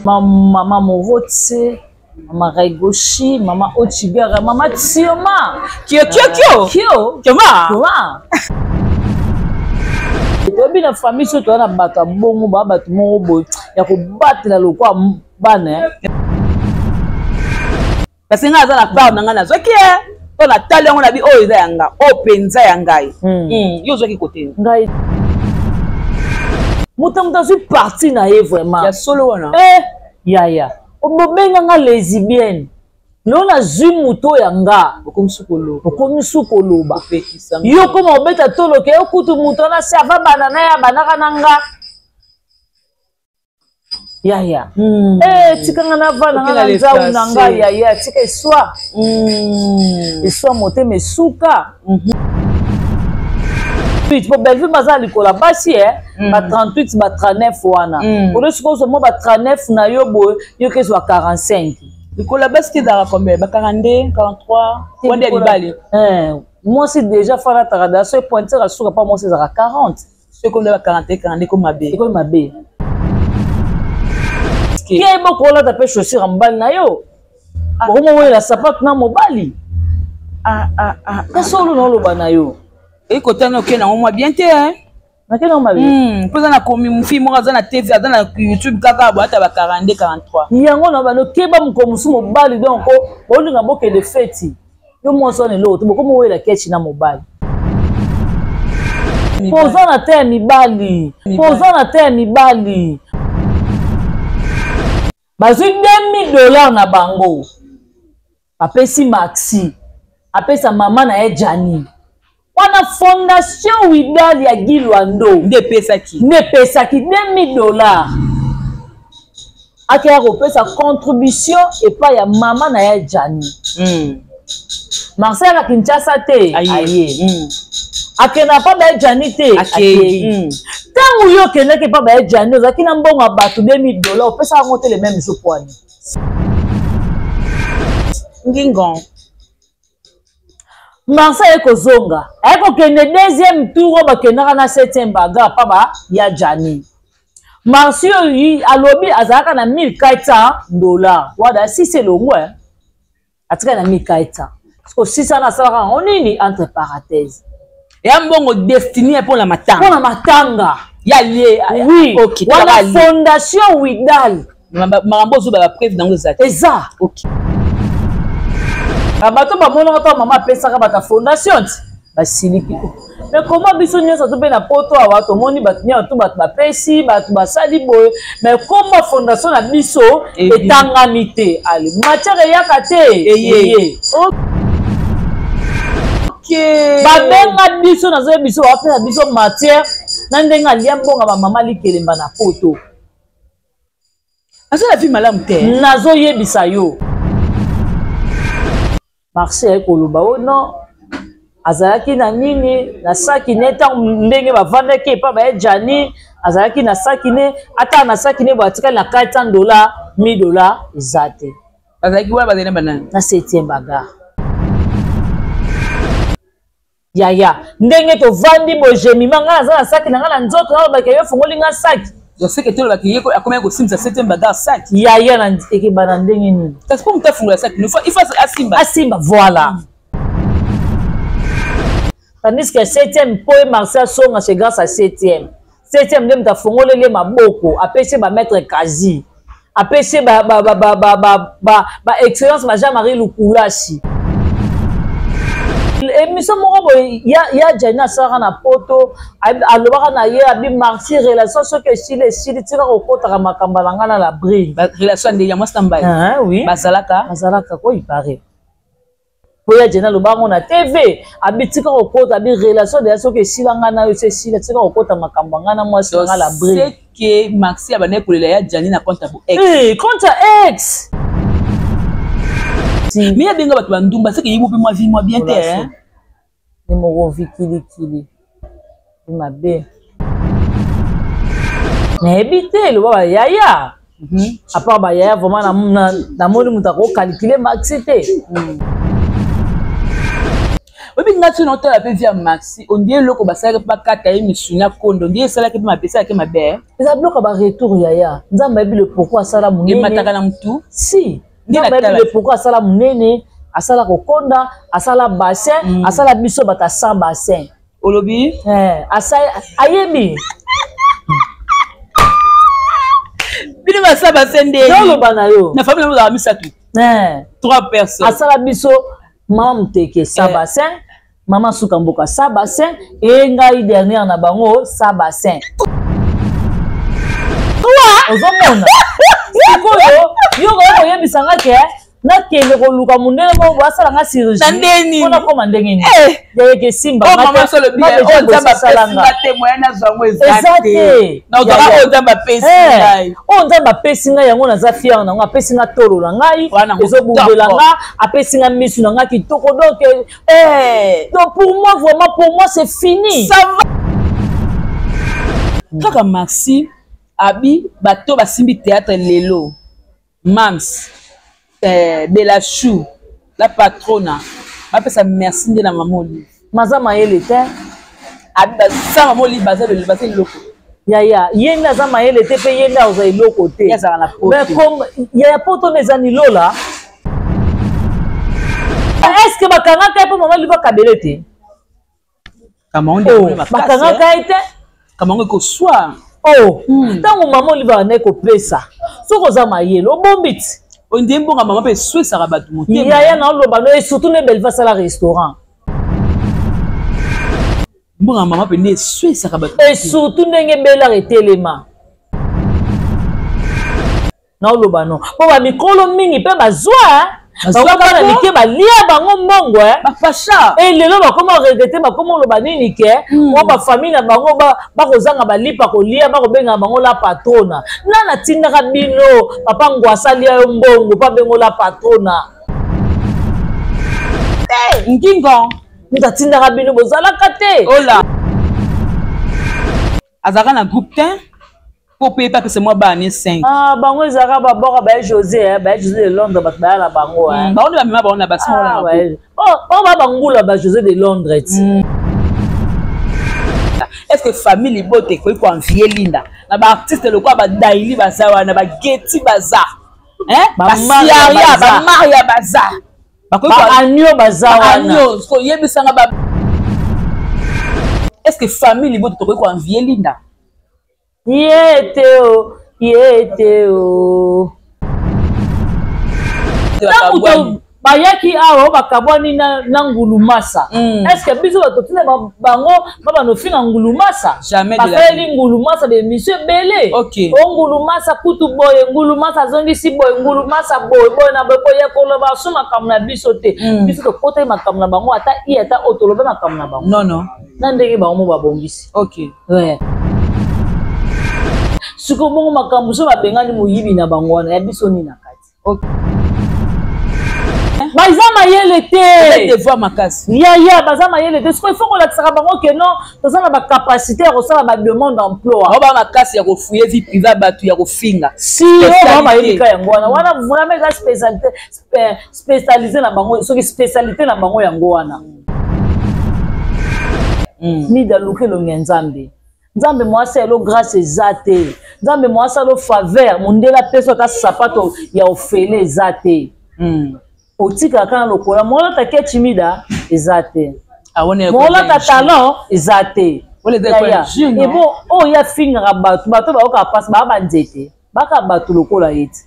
Mama Morotse, Mama Raigoshi, Mama Ochibera, Mama Tsioma. Kio kio kio. Kio. Kioma. Kioma. Toyebi na famille soki toza na bato ya bongo ba bato moko boye ya kobatela lokwa bana. Parce nga aza na part na ngai nazwaki ye to natali yango na bi oyo eza ya nga oyo mpenza ya ngai. Yo ozwaki kote ngai moto moto azwi parti na ye vraiment ya solo wana. Eh, yaya bobenga nga lesbienne, lelo nazwi moto ya nga. Okomi su koloba yo koma obeta toloke yo kutu moto wana se ava bana na ye abanaka na nga yaya. Eh, tikanga navanda nga na nzau na ngai yaya, tika eswa eswa motema esuka po Bellevue baza likolo ya basi e ba 38 ba 39 wana oyo sikoyo ozwa mwa ba 39 na yo boye, yo kezwa 45. Likolo ya basi te, ezalaka combien? Ba 42, 43 wana ya mibale. Mwasi déjà falataka da so pointure asuka mpa mwasi ezalaka 40. Soki ba 41, 42 ekomi mabe. Ekomi mabe ke bokolata mpe chaussure ya mobali na yo, okomowela sapatu na mobali kasi olo naoloba na yo. Ekotana oke nango mwa bien te. Nakende yango mabe. Mpo eza na komi fille moko aza na TV, aza na YouTube kaka boye, ata ba 42, 43. Yango na bano keba moko mosusu mobali donc bolinga bokende feti, yo mwasi wana eloko te, bokomi owela kechi na mobali po oza na te ya mibali, po oza na te ya mibali. Bazwi 2000 $ na bango, bapesi Maxi apesa mama na ye Jani wana, fondation Widal ya Guy Lwando. Nde epesaki. Nde epesaki 2000 $ akeya kopesa contribution epai ya mama na ye Jani. Marcel aka Kinshasa te, aye akenda mpa baye Jani te, akei. Ntango yo okendaki mpa baye Jani, ozalaki na mbongo ya bato 2000 $, opesaka yango te le même jour poani. Ngingon. Marcel aye kozonga, aye kokende deuxième tour oyo bakendaka na septième bagarre mpa ba ya Jani. Marci oyo alobi azalaka na 1400 $ wada sisi elongwe, atikali na 1400. Siko sisi wana asalaka yango nini, entre parenthèse? Ya mbongo destiné mpona matanga. Mpona matanga. Ya lie. Oui. Wana fondation Widal. Makambo ozoba, bapreuve nango eza te? Eza. Bato bamonaka to mama apesaka bato ya fondation ti basiliki. Mais koma biso nyonso to mpe na poto awa tomoni bato nyonso to bato bapesi, bato basali boye, mais koma fondation na biso etangami te, ale matière eyaka te. Eye. Babenga biso, nazoyebi biso, bapesa biso matière na ndenge alia mbonga bamama likelemba na poto. Aza na vie malamu te. Nazoyebisa yo, Marché aye koloba o non, azalaki na nini na saki ne ntango ndenge bavandaki epa baye Jani, azalaki na saki ne, ata na saki ne boye atikali na 400 $, 1000 $ eza te. Bazalaki wana, bazali na banani? Na septième bagarre yaya, ndenge tovandi boye, jemima ngai naza na saki na ngai na nzoto, nalobaka yo efongoli nga saki. Seke tolobaki ye akomaki kosimbisa septième bagarre saki. Yaya, na ekeba na ndenge nini? Kasi mpo moto afungola saki, il faut asimba. Asimba, voilà. Tandis que septième mpo ye Marcel asonga, c'est grâce à septième. Septième nde moto afongoleli ye maboko, apesi ye bamaître kasi, apesi ye ba excellence ba Jean Marie Lukulasi. Émission moko boye ya Jani asalaka na poto, alobaka na ye abi Marci, relation soki esili, esili, tika kokotaka makambo na ngai na la brille. Relation nde ya mwasi na mobali? Oui. Bazalaka. Bazalaka ko ipare po ya Jani aloba yango na TV, abi tika kokota, abi relation deya soki esila, ngai na yo so esila, tika kokota makambo ya ngai na mwasi na ngai la brille. Ke Maxi abandaki kolela ya Jani na compte ya ex. Eh, compte ya ex. Mais abenga bato bandumba, seke yebi mpe mwa vie mwa bien te. Ye moko vi kilikili mabe, nayebi te, eloba bayaya. À part bayaya, vraiment namoni moto akokalkule Maxi te. Oyebi nga ti naotala mpe via Maxi, ondie eloko basalaki mpe bakata ye misuni ya kondo, ondie esalaki mpe mabe, esalaki mabe. Eza biloko ya baretour yaya. Nzambe ayebi le pourquoi asala monene. Emataka na mutu. Si. Nzambe ayebi le pourquoi asala monene, asala kokonda, asala bassin, asala biso bato sans bassin. Olobi? Eh, asala ayebi. Bino basala bassin nde. Oloba na yo. Na famille na misato. Eh. Trois personnes. Asala biso mama muteke sa bassin, mama suka mboka sa bassin e ngai dernière na bango sa bassin. Ozomona sikoyo yo koya koyebisa nga ke nakende koluka mondele moko boye asala nga chirurgie mpo nakoma ndenge nini yayeke esimba eza te. Oyo Nzambe apesi ngai yango, naza fière nango. Apesi nga tolo na ngai ezobundela nga, apesi nga misu na ngai kitoko. Donc donc pour moi, vraiment, pour moi c'est fini. Ça va kaka. Maxi abi bato basimbi théâtre lelo, Mams, Belachou la patrona, bapesa merci nde na mama Olive. Maza mayele te. Abi baza mama Olive, baza baza eloko. Yaya, ye nde aza mayele te, mpe ye nde akozwa eloko te. Azala na poto. Yaya, poto nde eza nilola. Est ce que bakangaka ye mpo mama Olive akabele te? Bakangaka ye te. Kamango ekoswa. Oh, ntango mama Olive abandaki kopesa, soki oza mayele obombi ti. Ondie mbonga mama mpe eswesaka bato motema. Yaya, na oloba no, surtout nde Belva asala restaurant. Mbonga mama mpe nde eswesaka bato. Et surtout ndenge belare etelema, naoloba no, mpo bamikolo mingi mpe bazwa bango bana mike, balia bango mbongo. Bafasha. E lelo bakoma regretter, bakoma oloba nini ke o bafamille na bango bakozanga balipa kolia, bakobengaka bango la patrona. Nana atindaka bino? Papa Ngwasa alia yo mbongo mpo abengo la patrona? Ngingo. Moto atindaka bino, bozalaka te. Ola azalaka na groupe te mpo mpe ye apesa mwa bana ne 5. Ah, bango ezalaka baboka baye José, baye José de Londres, bato baya na bango. Bango nde bamema bango na basi. Oyo ba bangula ba José de Londres ti. Est ce que famille libote ekoki koenvie Linda na baartiste lokola badaili baza wana, bageti baza, basiaria, bamaria baza? Baanio baza wana. Koyebisanga ba, est ce que famille libote tokoki koenvie Linda? Ye te o, ye te o. Ntango bayaki awa, bakabwani na Ngulumasa. Est ce que biso bato tina bango babanofinga Ngulumasa? Basaleli Ngulumasa baémission ebele. O Ngulumasa kutu boye, Ngulumasa azongisi boye, Ngulumasa boye boye na boye boye. Koloba so makambo na biso te. Biso tokotaki makambo na bango ata i ata oyo tolobe makambo na bango. Non, non. Na ndenge bango mo babongisi. Sikoyo bongo makambo so babengani moyibi na bango wana, ya biso nini na kati? Baza mayele te. Devoir makasi. Yaya, baza mayele te. Sikoyo il faut kolakisaka bango ke non, toza na bacapacité ya kosala bademande d'emploi. Bao ba makasi ya kofuye vie privée ya bato, ya kofinga. Si oyo bango bayebi ka yango wana. Wana vraiment eza spécialité, spécialisé na bango, soki spécialité na bango yango wana. Mida, luka elongi ya Nzambe. Nzambe mwasi alo grâce eza te. Nzambe mwasi alo faveur, mondele apesi ata sapato ya ofele eza te. Otikaka kaka lokola molata kechi. Mida eza te, molata talon eza te. Ebo oyo afingaka bato, bato bayokaka mpasi, baa banzete, baka bato lokola ye te.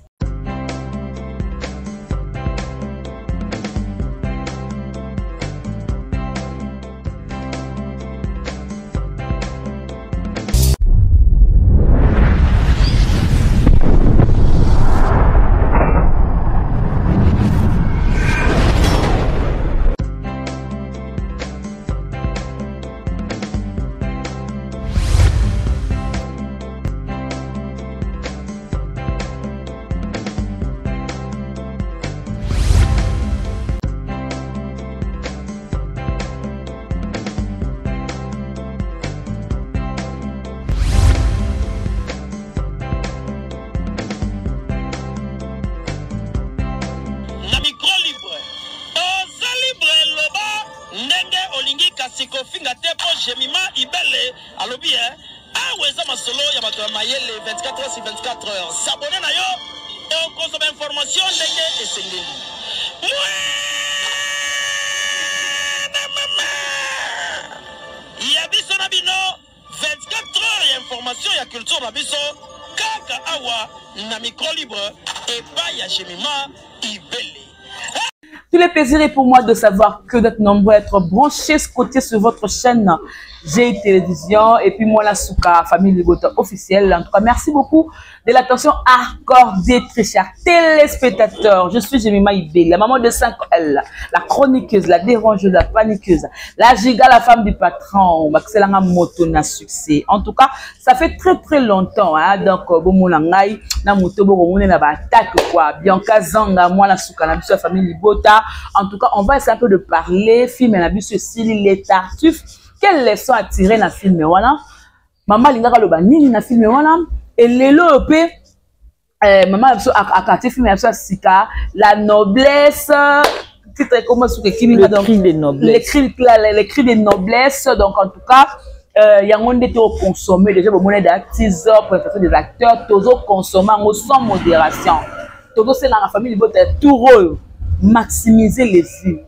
te mpo Jemima Ibele alobi eh, awa eza masolo ya bato ya mayele 24 heures sur 24 heures. S'abonner na yo okozwa ba information ndenge esengeli. Mwana mama ya biso na bino 24 heures ya information ya culture na biso kaka awa na micro libre epai ya Jemima Ibele. Tout le plaisir est pour moi de savoir que vous êtes nombreux à être branchés, côté sur votre chaîne G Télévision et puis moi la Souka, famille Libota officielle. En tout cas, merci beaucoup de l'attention accordée, très chers téléspectateurs. Je suis Jemima Ibé, la maman de 5L, la chroniqueuse, la dérangeuse, la paniqueuse, la giga, la femme du patron, Maxelanga Motona succès. En tout cas, ça fait très très longtemps, hein, donc, bon, mon angai, na moto, bon, on a attaque, quoi. Bianca Zanga, moi la Souka, la famille Libota. En tout cas, on va essayer un peu de parler, film, la biso, Sili, les tartuffes. Quelle leçon à tirer dans le film, voilà. Maman alingaka aloba nini na film wana? Elelo oyo mpe eh, mama na biso akati film ya biso ya sika, la noblesse, titre ekoma suka ekimi nga. Donc le cri de noblesse, le cri de noblesse. Donc en tout cas, yango nde tokoconsommer déjà. Bomoni da teaser, présentation des acteurs, tozoconsommer yango sans modération. Tozosengaka famille libota ya tour oyo, maximiser les vues,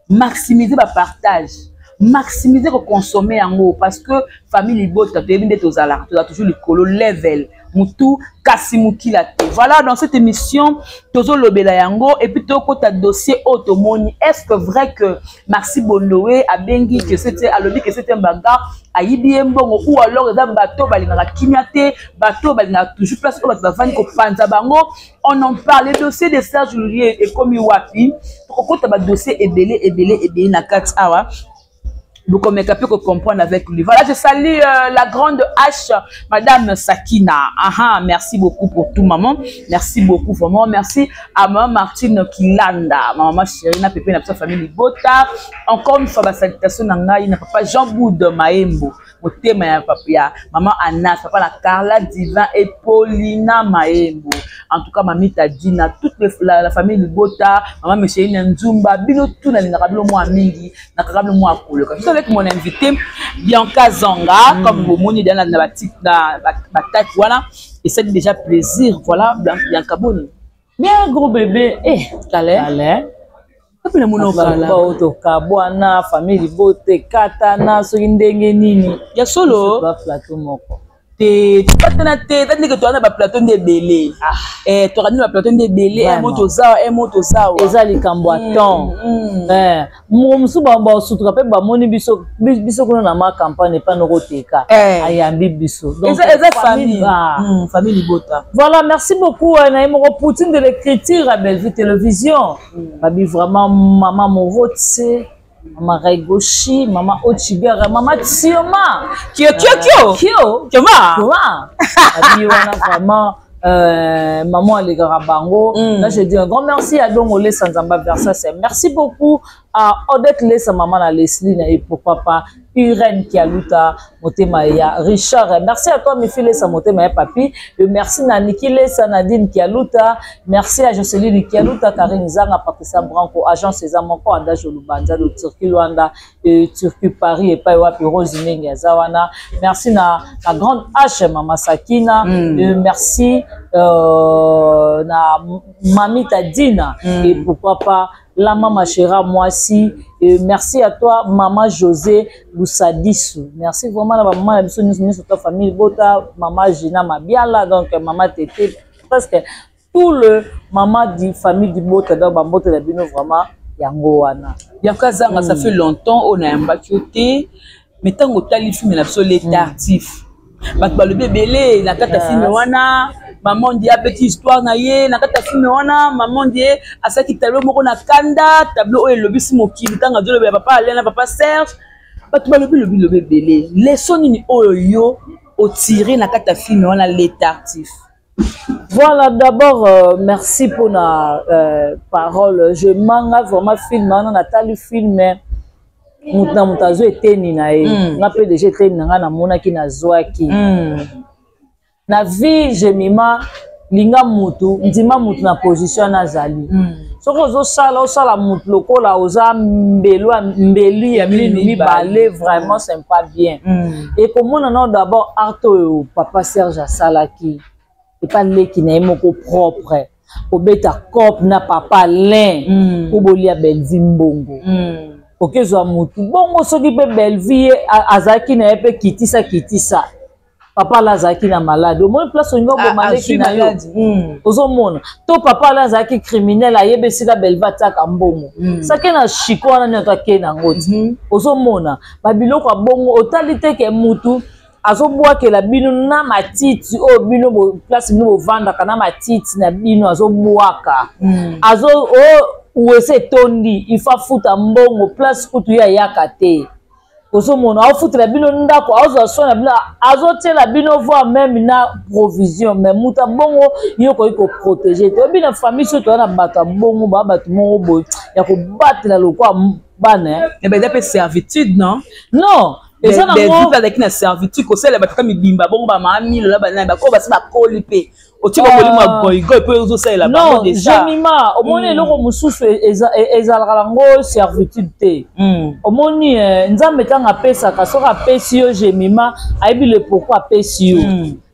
maximiser bapartage, maximiser koconsommer yango, parce que famille libota toyebi nde tozalaka, tozala toujours likolo level mutu kasi mokila te. Voilà, dans cette émission tozolobela yango et puis tokota dossier oyo tomoni. Est ce que vrai que Maxi Bondowe abengi que c'était, alobi que c'était mbanga ayibi ye mbongo, ou alors eza bato balingaka kimia te, bato balingaka toujours place oyo bato bavandi kopanza bango? On en parle. Le dossier de Serge Loulier ekomi wapi? Tokokota badossier ebele ebele ebele na kati awa, bokomeka mpe comprendre avec lui. Voilà, je salue la grande H, Madame Sakina. Aha, merci beaucoup pour tout, maman. Merci beaucoup, vraiment. Merci à maman Martine Kilanda, ma maman chérie, na pépé, na famille Libota. Encore une fois, ba salutation na ngai, na papa Jean Boud Maembo, motema ya papa ya maman Anas, papa la Carla Divin et Paulina Maembo. En tout cas, mamita Dina, toute la famille Libota, maman Micheline Nzumba, bino tout na lingaka bino mwa mingi, na kaka bino mwa koloka. Je suis avec mon invité Bianca Zanga, comme bomoni dans na ba na bataki wana, et ça fait déjà plaisir. Voilà, Bianca, boni? Bien, gros bébé. Eh, Kale. Kale. Ape na mona okala. Tokabwana, famille libota ekatana soki ndenge nini. Ya solo. Baplateau moko. Te, tokatana te, eza ndenge toza na baplateau nde ebele. Eh, tokandi na baplateau nde ebele, mo tozawa, mo tozawa. Eza likambo ya temps. Moko mosusu basutuka mpe bamoni biso, biso kuna na ma campagne epa nokoteka, ayambi biso. Eza famille, famille libota. Voilà, merci beaucoup na ye moko Poutine de l'écriture à Bellevue Télévision, babi vraiment mama Morotse, mama Raigoshi, mama Ochibera, mama Tioma. Kio kio kio. Kio. Kioma. Kioma. Babi wana vraiment maman alekaka bango. Là, je dis un grand merci à Dongo Lesa Nzamba Versace. Merci beaucoup à Odette Lesa, maman na Leslie, et pourquoi pas Irène Kialuta, motema ya Richard. Merci à toi, Mifi Lesa, motema ya papi. Et merci na Niki Lesa, Nadine Kialuta. Merci à Jocelyne Kialuta, Karine Zanga, Patricia Branco, agent César Moko, Adage Lubanza, de Turquie Luanda, et Turquie Paris, et pas wapi Rose Nengi Azawana. Merci na la grande H, Mama Sakina. Et merci na Mamita Dina. Et pourquoi pas la maman Chéra Mwasi. Et merci à toi, Maman José Lusadisu. Merci vraiment à la maman, la biso nyonso, ta famille Bota, Maman Gina Mabiala, donc Maman Tété, presque tout le maman du famille du Bota, donc Bambote la bino vraiment yango wana. Bianca Zanga, ça fait longtemps on a yambaki yo te, mais ntango otali film na biso Les Tartifs, bato balobi ebele na kati ya film wana. Mama Ndie abeti histoire na ye na kati ya film wana. Mama Ndie asalaki tableau moko na kanda, tableau oyo elobisi mokili ntango azolobela papa Alain na papa Serge. Bato balobi lobi lobi ebele. Leçon nini oyo yo otire na kati ya film wana Les Tartifs? Voilà, d'abord, merci pour la parole. Je manga vraiment film, on a lu film, moto na moto azwa eteni na ye. Nga mpe déjà eteni na nga namonaki, nazwaki. Na vie, Jemima, linga mutu, ndima mutu na position nazali. Soki ozosala, osala motu lokola oza mbeli ya minu mibale, vraiment c'est pas bien. Ekomona nao d'abord art oyo papa Serge asalaki epa leki na ye moko propre, kobeta cope na papa Alain po bolia Belvi mbongo. Okezwa motu bongo, soki mpe Belvi ye azalaki na ye mpe kitisa kitisa, papa ala azalaki na maladi, omoni place olingi oboma leki na yo, ozomona to papa ala azalaki criminel, ayebi esika Belvi atiaka mbongo, sake na shiko wana nini ake nango ti. Ozomona babiloko ya bongo, otali te ke mutu azobwakela bino na matiti oyo bino place bino bovandaka na matiti na bino, azobwaka azo wese etondi, il faut afuta mbongo place kutu ye ayaka te. Ozomona aofutela bino ndako, azwa soin na bino, azotiela bino voire même na provision, mais moto abongo yo okoki koprotéger te. Oyebi na famille soki toza na bato ya bongo, baa bato moko boye ya kobatela lokwa bana. Eza mpe servitude, non? Non, eza nango azalaki na servitude, kosalela bato ka mibimba bongo, bamama Milo na banani bakoyo basi bakoli mpe otie bakolimo ya goigoi mpe ozosalela bango déjà. Jemima, omoni eloko mosusu ezalaka nango servitude te. Omoni, Nzambe ntango apesaka, soki apesi yo, Jemima, ayebi le pourquoi apesi yo,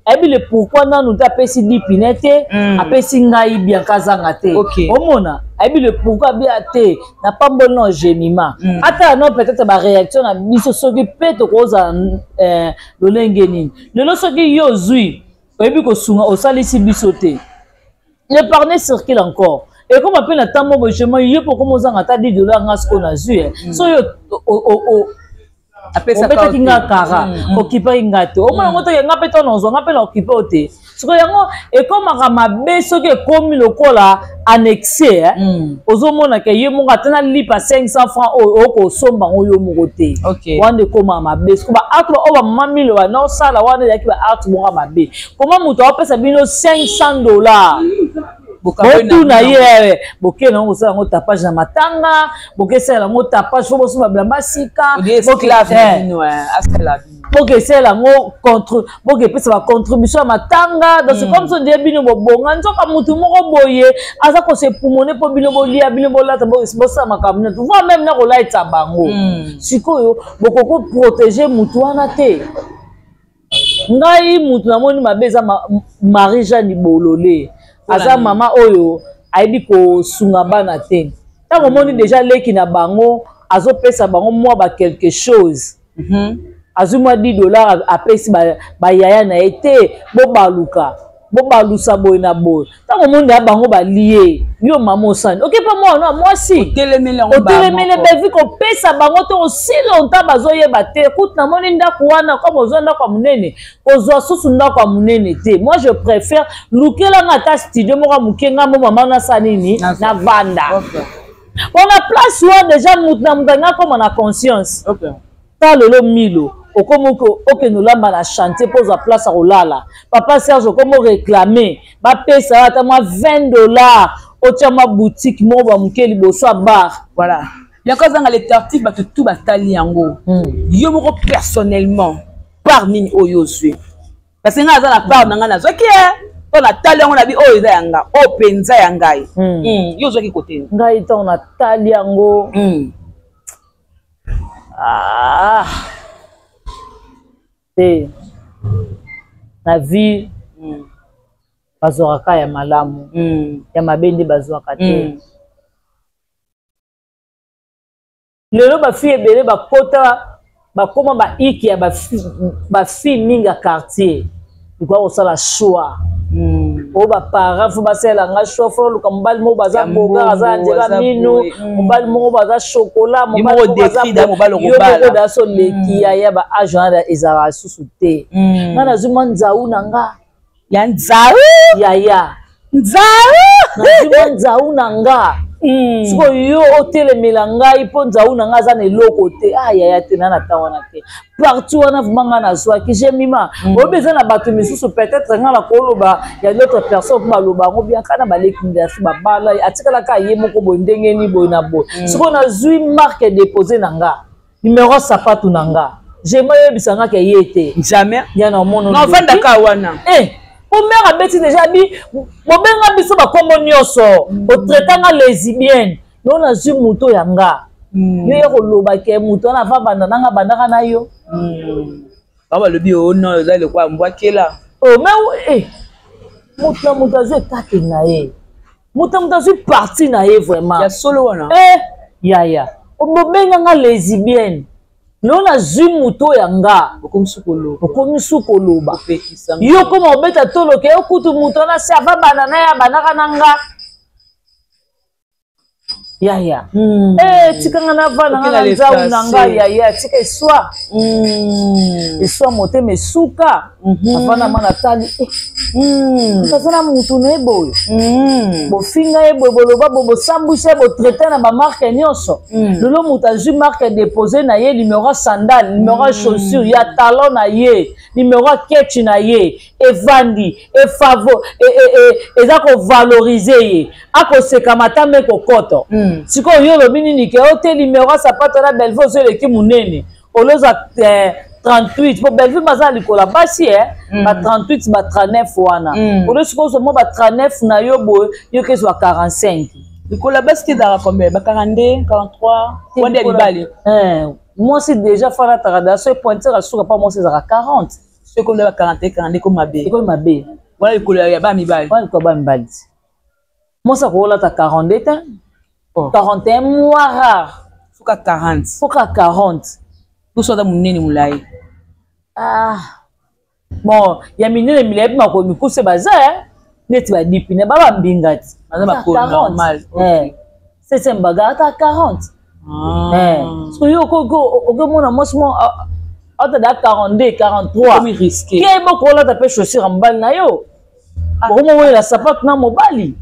ayebi le pourquoi. Nanu te apesi Dipine te, apesi ngai Bianka azanga te. Omona, ayebi le pourquoi abia te napamboli na Jemima. Ata no peut-être baréaction na biso, soki mpe tokozala lolenge nini lelo, soki yo ozwi, oyebi kosunga, osalisi biso te, l'épargne circule encore. Ekoma mpe na ntango boye, jema ye mpo okoma ozanga ata 10 dollar, nga sikoyo nazwi so yo obetaki nga kara, okipaki nga te, omona yango teke nga mpe to nazwa nga mpe na okipe o te. Sikoyo yango ekomaka mabe soki ekomi lokola annexe. Ozomona ke ye moko ata na lipa 500 francs oyo okosomba yango yo moko te, wana ekomaka mabe. Siko baacte oyo bamama Milo banaosala wana ezalaki baacte moko ya mabe. Koma moto aopesa bino 500 $, botuna ye, bokende yango kosala yango tapage na matanga, bokesala yango tapage fo bosomba bilamba sika, bokesala yango contre, bokepesa bacontribution ya matanga. Donc c'est comme ça nde bino bobonga, nzoka motu moko boye aza kosepumone mpo bino bolia, bino bolata, bosala makambo nyonso, voire même na kolaitisa bango. Sikoyo bokoki protéger motu wana te. Ngai mutu namoni mabe eza Marie Jeanne Bolole, aza mama oyo ayebi kosunga bana te. Ntango omoni déjà leki na bango azopesa bango mwa ba quelque chose, azwi mwa 10 $, apesi bayaya na ye te, bobaluka, bobalusa boye na boye. Ntango omoni ya bango balie, yo mama osani oke mpe mwana mwasi otelemeli Bevi kopesa bango te aussi longtemps bazoyeba te. Kutu namoni ndako wana comme ozwa ndako ya monene, kozwa susu ndako ya monene te. Moi je préfère lukelanga ata studio moko ya moke, nga mo mama nasala nini, navanda mpona place wana. Déjà mutu na mutu alingi akóma na conscience. Ta lelo Milo okomi okende olamba na chantier mpo ozwa place ya kolala. Papa Serge okomi oréclamer bapesa yo ata mwa 20 $, otia mwa boutique moko bamoke liboso ya bar. Voilà, yango azanga le tartif, bato tu batali yango. Yo moko personnellement, part nini oyo ozwi? Parce que ngai aza na part na ngai, nazwaki ye mpo natali yango na bi oyo eza ya nga, oyo mpenza ya ngai. Yo ozwaki kote? Ngai ntango natali yango, ah te, na vie bazwaka ya malamu, ya mabe nde bazwaka te. Lelo bafille ebele bakota, bakóma baiki ya bafille mingi ya quartier, likoka kosala choix oyo baparent fo basalela nga choix, fo luka mobali moko baza bogar, aza na nzela minu, mobali moko baza chocolat, mobali moko da so leki ya ba age wana ezalaka lisusu te. Nga nazwi mwa nzau na nga. Ya nzau. Yaya. Nzau. Nazwi mwa nzau na nga. Sikoyo yo otelemela ngai mpo nzau na ngai aza na eloko te. Ah yaya, te na na ta wana te, partout wana vraiment ngai nazwaki Jemima. Oyebi eza na bato misusu, peut-être ngai nakoloba ya d'autres personnes mpo baloba yango bien kana baleki ndasu babala, atikalaka ye moko boye, ndenge nini boye na boye. Sikoyo nazwi marque déposé na nga, numéro sapatu na nga, Jema oyebisa nga ke ye te. Jamais. Ya na omona. Novandaka wana. Eh. Po mère abeti deja bi bobenga biso bakombo nyonso, botraitanga lesbienne, no nazwi moto ya nga. Yo ya koloba ke moto wana ava banda nanga bandaka na yo. Ba balobi o non, eza lokola mbwakela. Oh mais eh, moto na moto azwi ekateli na ye, moto na moto azwi parti na ye vraiment. Ya solo wana. Eh yaya, bobenganga lesbienne, lelo nazwi moto ya nga. Okomi su koloba, yo koma obeta toloke yo kutu moto wana se ava banda na ye abandaka na nga. Yaya, eh, tikanga navanda nga na nzau na ngai. Yaya, tika eswa, eswa motema esuka. Avanda ma natali, aza na mutu na ye boye, bofinga ye boye, boloba boye, bosambwisa ye, botraite na bamarke nyonso. Lelo moto azwi marque dépose na ye, numéro ya sandale, numéro ya chaussure, ya talon na ye, numéro ya ketch na ye, evandi efavo eza kovalorize ye, akosekama ata me kokoto. Sikoyo yo olobi nini? Ke o te, numéro ya sapato na Bellevue ozo eleki monene, olozwa 38, po Bellevue baza na likolo ya basi ba 38, ba 39 wana. Olo sikoyo ozwa mwa ba 39 na yo boye, yo kezwa 45. Likolo ya basi te ezalaka combien? Ba 42, 43 wana ya mibali. Mwasi déjà falataka da so pointure asuka pa mwasi ezalaka 40. Soki ekomi ba 41, 42, ekomi mabe. Ekomi mabe. Wana likolo ya ba mibali. Wana likolo ya ba mibali, mwasi akolata 42 te. Oh. 41 mois rare. Suka 40. Suka 40. Poso aza monene molai. Ah bon, ya minene milai mpe makolo mikuse baza neti badipine ba bambinga ti. Baza makolo normal. Septième bagarre ata 40. So yo okomona mwasi mo ata da 42, 43. Ekomi risqué. Ke bokolata mpe chaussure ya mobali na yo, okomowelela sapato na mobali.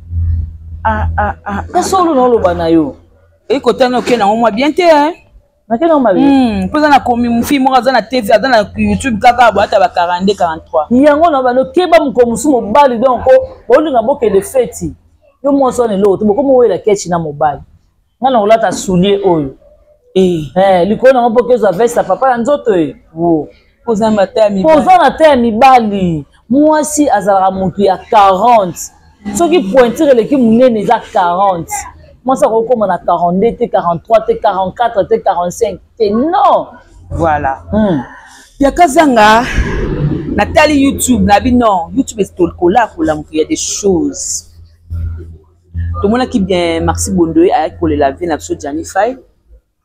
Ah, ah, ah. Solo na oloba na yo. Ekotana oke nango mwa bien te. Nakende mabe. Mpo eza na komi fille moko aza na TV, aza na YouTube kaka boye, ata ba 42, 43. Yango na bano keba moko mosusu mobali, donc bolinga bokende feti, yo mwasi wana eloko te, bokomi owela kechi na mobali. Nga na kolata soulier oyo likolo nango mpo kezwa veste ya papa ya nzoto ye wo. Oza na te ya mibali. Oza na te ya mibali. Mwasi azalaka motu ya 40. Soki pointure eleki monene eza 40. Mwasi akokoma na 42 te, 43 te, 44 te, 45 te, non. Voilà. Ya kazanga natali YouTube na bino, YouTube ekolakola moto ya des choses. Tomonaki bien Maxi Bondoye ayaki kolela vie na biso Jani Fai,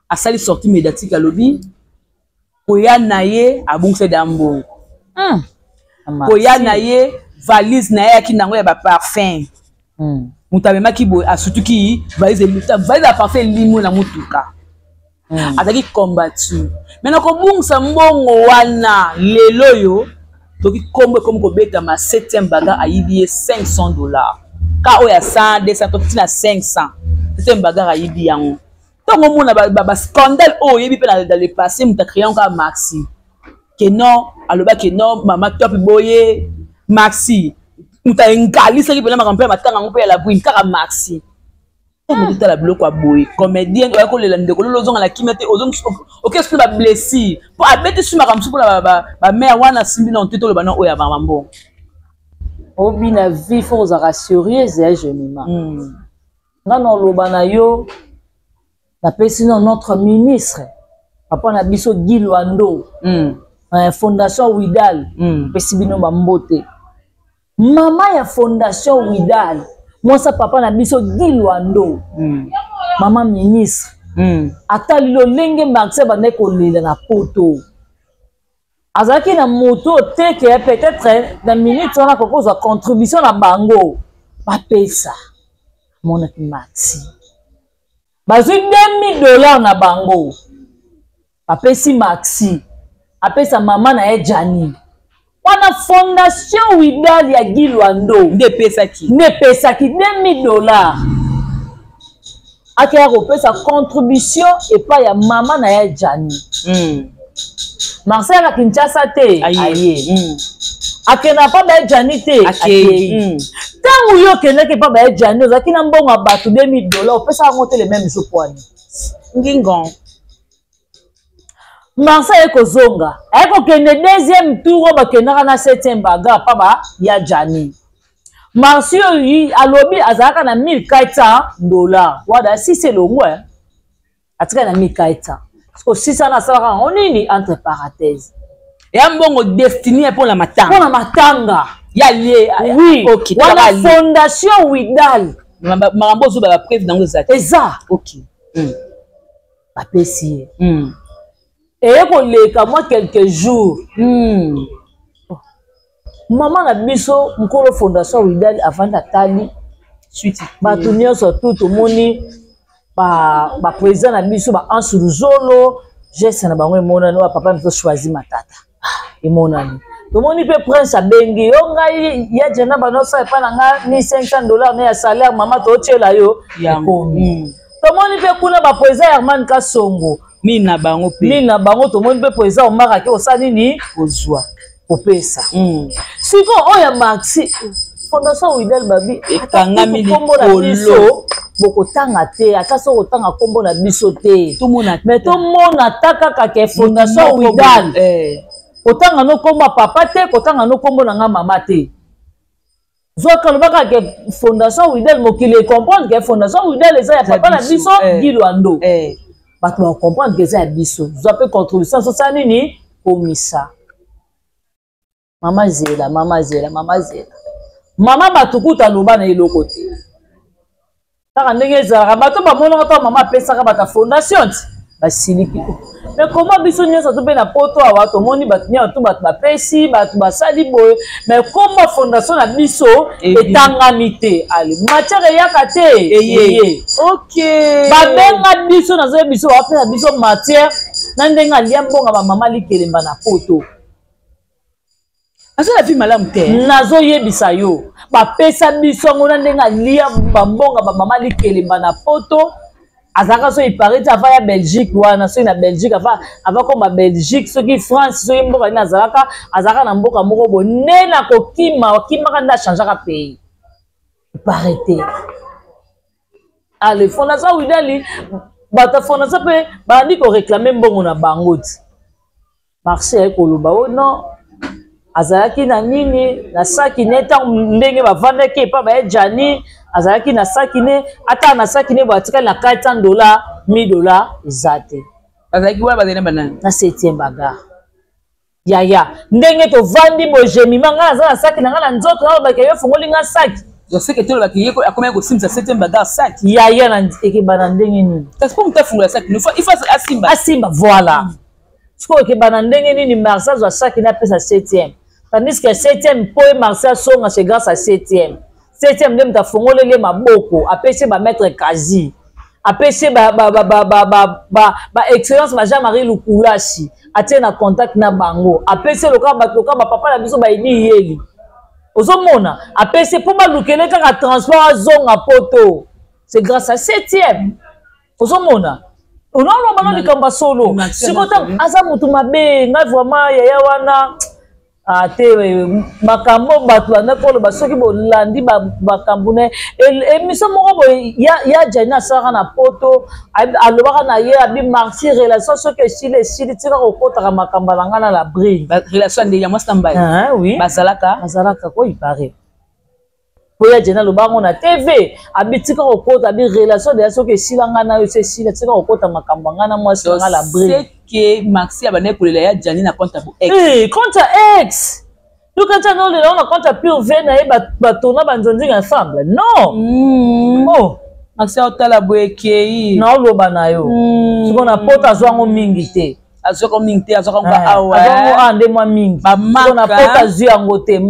asali sortie médiatique, alobi koya na ye abongisa da mbongo. Koya na ye, valise na ye ayaki nango ya baparfum, moto amemaki boye, asutuki valise, valise ya parfum elimo na motuka. Azalaki combattu me na kobungisa mbongo wana. Lelo oyo toki kombo ekomi kobetama, 7e bagarre ayibi ye 500 $, ka oyo ya 100, 200, to ntina 500. 7e bagarre ayibi yango. Ntango omona bascandale oyo, oyebi mpe dans le passé moto acréa yango kaka Maxi, ke non, alobaki non, mama top boye, Maxi moto aengalisaki mpena makambo mpe ya matanga yango mpe ya Labrine kaka Maxi. Ntango totala biloko ya boye, comédien oya kolela ndeko, lolo ozonga na kimia te, oke soki bablessure mpo abeti su makambo mosusu mpona bamare wana asimbi nano te, toloba no oyo ya mama mbongo. Obi na vie faut ozalaka sérieuse ya Jemima. Nga na oloba na yo, napesi no notre ministre, papa na biso Guy Lwando, fondation Widal, pesi bino bambote. Mama ya fondation Widal, mwasa papa na biso Guy Lwando, mama ministre, atali lolenge Marcel bandaki kolela na poto, azalaki na moto te ke peut-être na minute wana kokozwa contribution na bango bapesa. Amonaki Maxi bazwi 2000 $ na bango, bapesi Maxi apesa mama na ye Jani wana. Fondation Widal ya Guy Lwando nde epesaki. Nde epesaki 2000 $ akeya kopesa contribution epai ya mama na ye Jani. Marcel aka Kinshasa te, aye akenda mpa baye Jani te, akei. Ntango yo okendaki mpa baye Jani, ozalaki na mbongo ya bato 2000 $, opesaka yango te le même jour, poani ngingon. Marseille aye kozonga, aye kokende deuxième tour oyo bakendaka na septième bagarre pa ba ya Gianni. Marseille oyo alobi azalaka na 1400 dollars, wada sisi elongwe, atikali na 1400. Siko sisi wana asalaka yango nini? Entre parenthèse, ya mbongo destiné mpona matanga. Mpona matanga. Ya lie. Oui. Okay. Wana fondation Widal. Makambo ozoba, bapreuve nango eza te? Eza. Ok. Bapesi ye. Eye koleka mwa quelques jours, mama na biso nkolo fondation Widal avandi, atali suite. Bato nyonso tu tomoni, baprésident na biso, baanse Luzolo, geste na bango emonani. Oyo papa biso Choisi Matata emonani. Tomoni mpe prince abengi yo: ngai ya jena banosala epai na nga 1500 dollar ne ya salaire, mama tootiela yo. Ekomi. Tomoni mpe kuna baprésident Herman Kasongo. Mine na bango mpe. Mine na bango. Tomoni mpe président Omar ake kosala nini? Kozwa. Kopesa. Sikoyo oyo ya Maxi, fondation Widal babi Ekangami. Nkombo na Likolo. biso bokotanga te, ata soki kotanga nkombo na biso te. Tomona. Mais tomona ata kaka ke fondation Widal. Kotanga no nkombo ya papa te, kotanga no nkombo na nga mama te. Zwaka lobaka ke fondation Widal, mokili ecomprendre ke fondation Widal eza ya papa na biso Guy Lwando. Bato bacomprendre ke eza ya biso. Zwa mpe contribution, sosala nini, komisa. Mama zela, mama zela, mama zela, mama. Bato kuta aloba na eloko te, kaka ndenge ezalaka. Bato bamonaka to mama apesaka bato ya fondation ti basiliki. Mais koma biso nyonso to mpe na poto awa, tomoni bato nyonso to bato bapesi, bato basali boye, mais koma fondation na biso etangami te. Ale, matière eyaka te. Eye. Ok. Babenga biso, nazoyebi biso, bapesa biso matière na ndenge alia mbonga bamama likelemba na poto. Aza na vie malamu te. Nazoyebisa yo, bapesa biso yango na ndenge alia bambonga bamama likelemba na poto. Azalaka so ipare ti ava ya Belgique wana, soki na Belgique, ava koma Belgique, soki France, soki mboka nini azalaka. Azalaka na mboka moko boye nde na kokima, akimaka nde achangeaka pays, ipare te. Ale, fondation Widali, bato ya fondation mpe babandi koréclamer mbongo na bango ti marché aye koloba: o non, azalaki na nini na saki ne. Ntango ndenge bavandaki epa baye Jani, azalaki na saki ne, ata na saki ne boye, atikali na 400 dollar, 1000 dollar eza te. Bazalaki wana, bazali na banani? Na septième bagarre, yaya. Ndenge tovandi boye, jemima, ngai naza na saki na ngai na nzoto, nalobaki yo efungoli nga saki. Seke tolobaki ye akomaki kosimbisa septième bagarre saki. Yaya, na ekeba na ndenge nini? Kasi mpo moto afungola saki, il faut asimba. Asimba, voilà. Sikoyo ekeba na ndenge nini Marcel azwa saki ne apesa septième, tandis que septième, mpo ye Marcel asonga, c'est grâce à septième. Septième nde moto afongoleli ye maboko, apesi ye bamaître kasi, apesi ye baexcellence ba Jean Marie Lukulasi, atie na contact na bango, apesi ye lokola bato lokola bapapa na biso bayini yeli. Ozomona, apesi ye mpo balukele kaka transport azonga poto, c'est grâce à septième. Ozomona, onaoloba no likambo ya solo. Sikoyo ntango aza motu mabe, ngai vraiment, yaya wana ate makambo bato banda koloba, soki bolandi makambo na émission moko boye ya Jani asalaka na poto, alobaka na ye abi: Marti, relation soki esili, esili, tika kokotaka makambo na ngai na la brine. Relation nde ya mwasi na mobali? Oui. Bazalaka. Bazalaka ko ipare po ya Jani aloba yango na TV, abi tika kokota, abi relation deya soki esila, ngai na yo so esila, tika kokota makambo ya ngai na mwasi na ngai la brine. Ke Maxi abandaki kolela ya Jani na compte ya ex. Hey, compte ya ex. Luka tia nolela na compte ya pure v na ye, batona banzonzinga ensemble, non. Oh. Maxi aotala boye, ekei. Naoloba na yo, siko na poto azwa yango mingi te. Azwaka mingi te, azwaka ngo awa. Azwa yango awa nde mwa mingi. Siko na poto azwi yango te.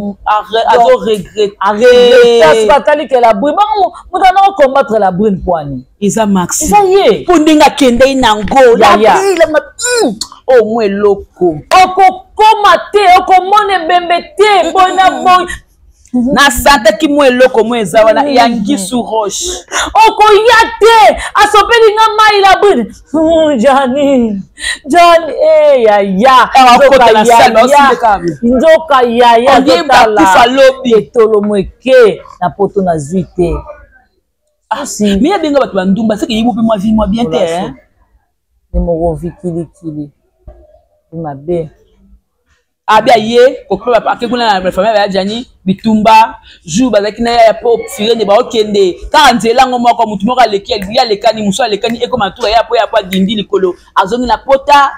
Azoregretter. Aregretter. Siko atali ke la brune bango, moto ana kocombattre la brune pwani. Eza Maxi. Eza ye. Mpo ndenge akendei nango o mwa eloko. Okokoma te, okomona ebembe te, boye na boye. Nasantaki mwa eloko mwa eza wana ya ngisu roche. Okoya te, asopeli nga mai la brune. Jani, Jani, eh, yaya, nzoka yaya. Azotala lobi. Etolomo eke na poto, nazwi te. Mais abenga bato bandumba, seke yebi mpe mwa vie mwa bien te. Ni moko vi kilikili. Mabe. Abi aye kokola ake kuna na famille ya Gianni bitumba jour bazalaki na yaya po sirene baokende kaka nzela yango moko motu moko aleki ye alekani mosu alekani ekoma tour ya po ya po adindi likolo azongi na pota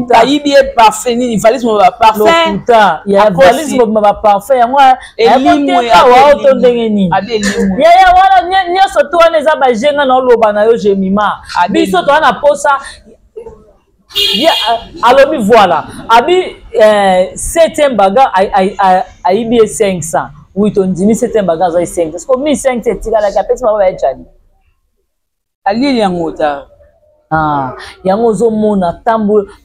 bayibi ye parfum nini valise mobima baparfum lokuta ya valise mobima baparfum yango elimwe to ndenge nini yaya wana nyonso to wana eza bajenga na oloba na yo jemima biso toza na posa ye alobi voilà abi septième bagarre ayibi ye 500 oui tondimi septième bagarre azali 500 parce que 1500 etikalaki apesi bango bayejani alili yango ta. Ah, yango ozomona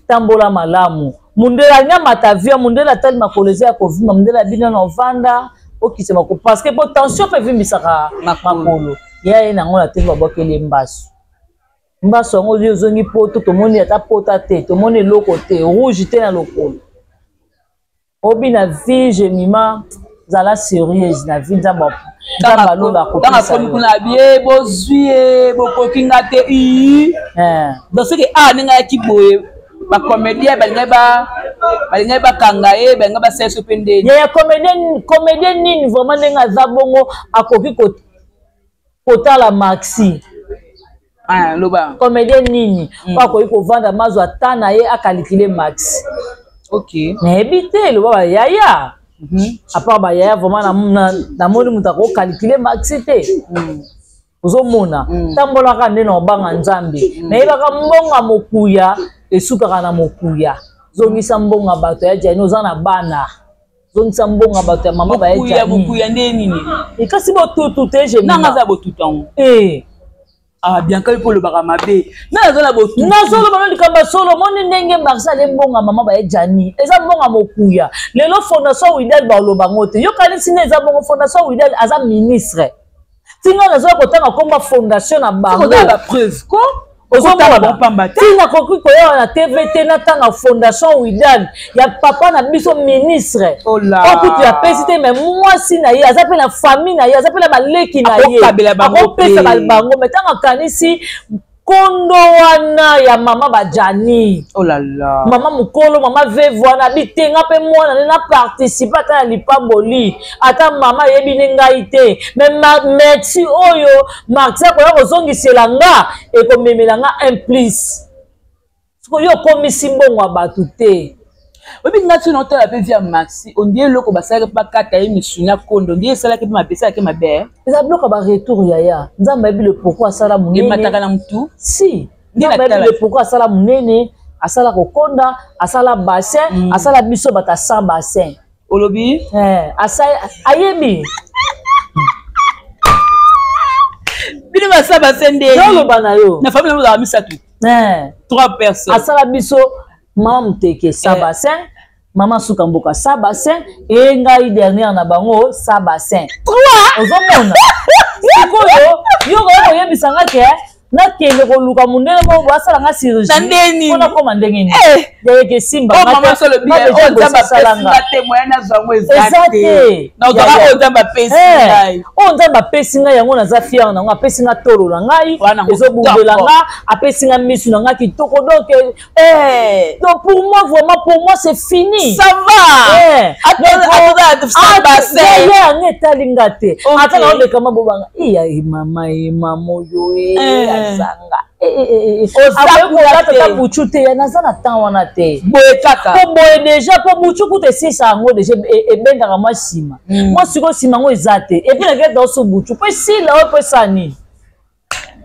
tambola malamu mundele alingi amata avion mundele atali makolo eza ya kovimba mundele abino na ovanda okisa makolo parce que po tension mpe evimbisaka makolo ya ye nango na teli babwakeli mbasu mbasu yango yo ozongi poto tomoni ata pota te tomoni eloko te rouge te na lokolo obi na vie jemima zala sérieuse na vie nzambe nzambe aloba akopesa akomi kuna bie bozwi ye bokoki nga te ii eh. donc soki awa ndenge ayaki boye bacomédien balingaki balingaki bakanga ye balingaki basala so mpe ndeni yaya comédien comédien nini vraiment ndenge aza bongo akoki kotala maxi. Ah, loba comédien nini po akoki kovanda mazwa ata na ye akalikile maxi. Ok, nayebi te loba bayaya à part bayaya vraiment namoni moto akokalikile maxi te. Ozomona tambolaka nde na obanga Nzambe nayebaka mbonga mokuya esukaka na mokuya. Zongisa mbonga bato ya Jani, oza na bana, zongisa mbonga bato ya mama. Baya mokuya nde nini? Ekasi botutu te. Nanga aza botutu yango. Ah, Bianca mpo olobaka mabe nga naza na botu. Nazoloba no likambo ya solo. Omoni ndenge Marcel ale mbonga mama baye Jani eza mbonga mokuya. Lelo fondation Widal baloba yango te, yokanisi nde eza bongo. Fondation Widal aza ministre ntinga nazoya kotanga komba fondation na bango. Bapreuve ko. Ozomona ntina koki koyawa na TV te natanga fondation Widal ya papa na biso ministre okutu apesi te, mais mwasi na ye aza mpe na famille na ye, aza mpe na baleki na ye, akopesa bango. Mais ntango akanisi kondo wana ya mama bajani, oh là là, mama mokolo, mama veve wana bitenga mpe mwana nde na participe ata na lipamboli, ata mama ayebi nde ngai te, mais merci oyo Marti akoya kozongisela nga ekomemela nga un plus. Sikoyo okomisi mbongo ya bato te. Oyebi nga ti naotala mpe via Maxi ondie eloko basalaki mpe bakata ye misuni ya kondo ondie esalaki mpe mabe, esalaki mabe. Eza biloko ya baretour yaya. Nzambe ayebi le pourquoi asala monene. Emataka na mutu. Si Nzambe ayebi le pourquoi asala monene, asala kokonda, asala bassin, asala biso bato sans bassin. Olobi. Eh, ayebi. Bino basala bassin nde. Oloba na yo. Na famille ozala misato, trois personnes. Asala biso mama moteke sa bassin, mama suka mboka sa bassin, e ngai dernière na bango sa bassin. Trois. Ozomona sikoyo yo koya koyebisa nga ke nakende koluka mondele moko boye asala nga chirurgie Na ndeni? mpona koma ndenge nini yayeke esimba. Oyo mama so olobi oyo Nzambe apesi nga te, moyen nazwa yango eza eza te. Te, nazwaka Yaya. oyo Nzambe apesi ngai. Oyo Nzambe apesi ngai yango naza fier nango. Apesi nga tolo na ngai Wana yango ezobundela kitoko. nga, apesi nga misu na ngai kitoko. Donc donc pour moi, vraiment, pour moi c'est fini. Ça va. Donc, ata bassin. Yaya yango etali nga te. Ok. Ata naolekama bobanga iya e mama e mama oyo e azanga. Oza akoki kuna kolata te. ta butu te, ya naza na temps wana te. Boye kaka. Mpo boye déjà, mpo butu kuta esisa yango déjà ebendaka mwa nsima. Mwa sikoyo nsima yango eza te, et puis naketa oso butu mpo esila oyo mpo esala nini,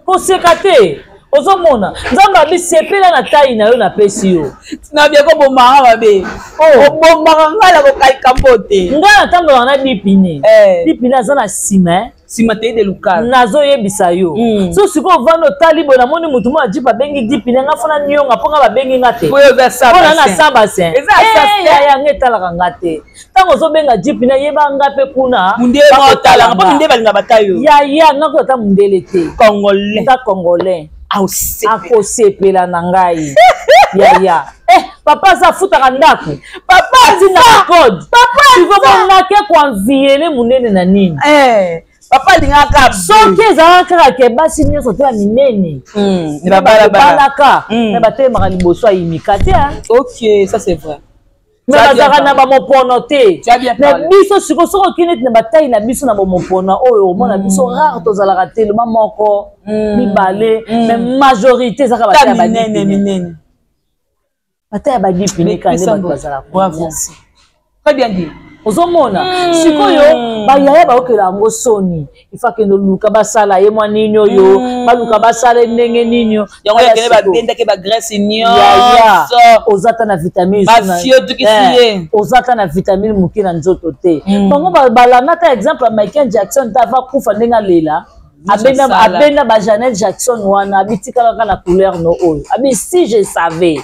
koseka te. Ozomona Nzambe abi sepela na tai na yo napesi yo. Na bien kobomaka mabe. Oh. Obombaka ngai na kokalika mpo te. Ngai natambolaka na dipine. Dipine aza na nsima, eh. Nsima te de lukala. Nazoyebisa yo. So sikoyo ovandi otali boye, namoni motu moko ajipe abengi dipine nga fona nionga mpo nga babengi nga te. Oyo eza sa mpona na bassin. sa bassin. Eza sa bassin. Yango etalaka nga te. Ntango ozobenga jipine, yeba nga mpe kuna. Mundele otalanga mpo mindele balinga bata yo. Yaya, nga kuta ata mundele te. Congolais. Nga congolais. Aosepela. Akosepela na ngai yaya. Papa aza afutaka ndako. Papa atinaka code. Papa monake koanviele monene na nini. Papa alingaka. Soki ezalaka kaka ke basi nyonso te ya minene babalaka, me batelemaka liboso ya imika te. Ok, ça c'est vrai. Me bazalaka na bamopono te. Me biso sikoyo, soki okei neti na batai na biso na bomopono oyo, omona biso rare, tozalaka telema moko, mibale, mais majorité ezaka batai minene minene. Batai ya badipine nde bato bazalaka. Bravo, très bien dit. Ozomona sikoyo bayaya baokela yango soni, ifa akende oluka basala ye mwa nini oyo, baluka basala ye ndenge nini. Yango yakende babendaki bagraisse nyonso. Oza ata na vitamine, bafiotukisi ye. Oza ata na vitamine moke na nzoto te. Bango balanda ata exemple ya Michael Jackson te, ava kufa ndenge alela, abenda ba Janet Jackson wana, abitikala kaka na couleur no oyo abi. Si je savais,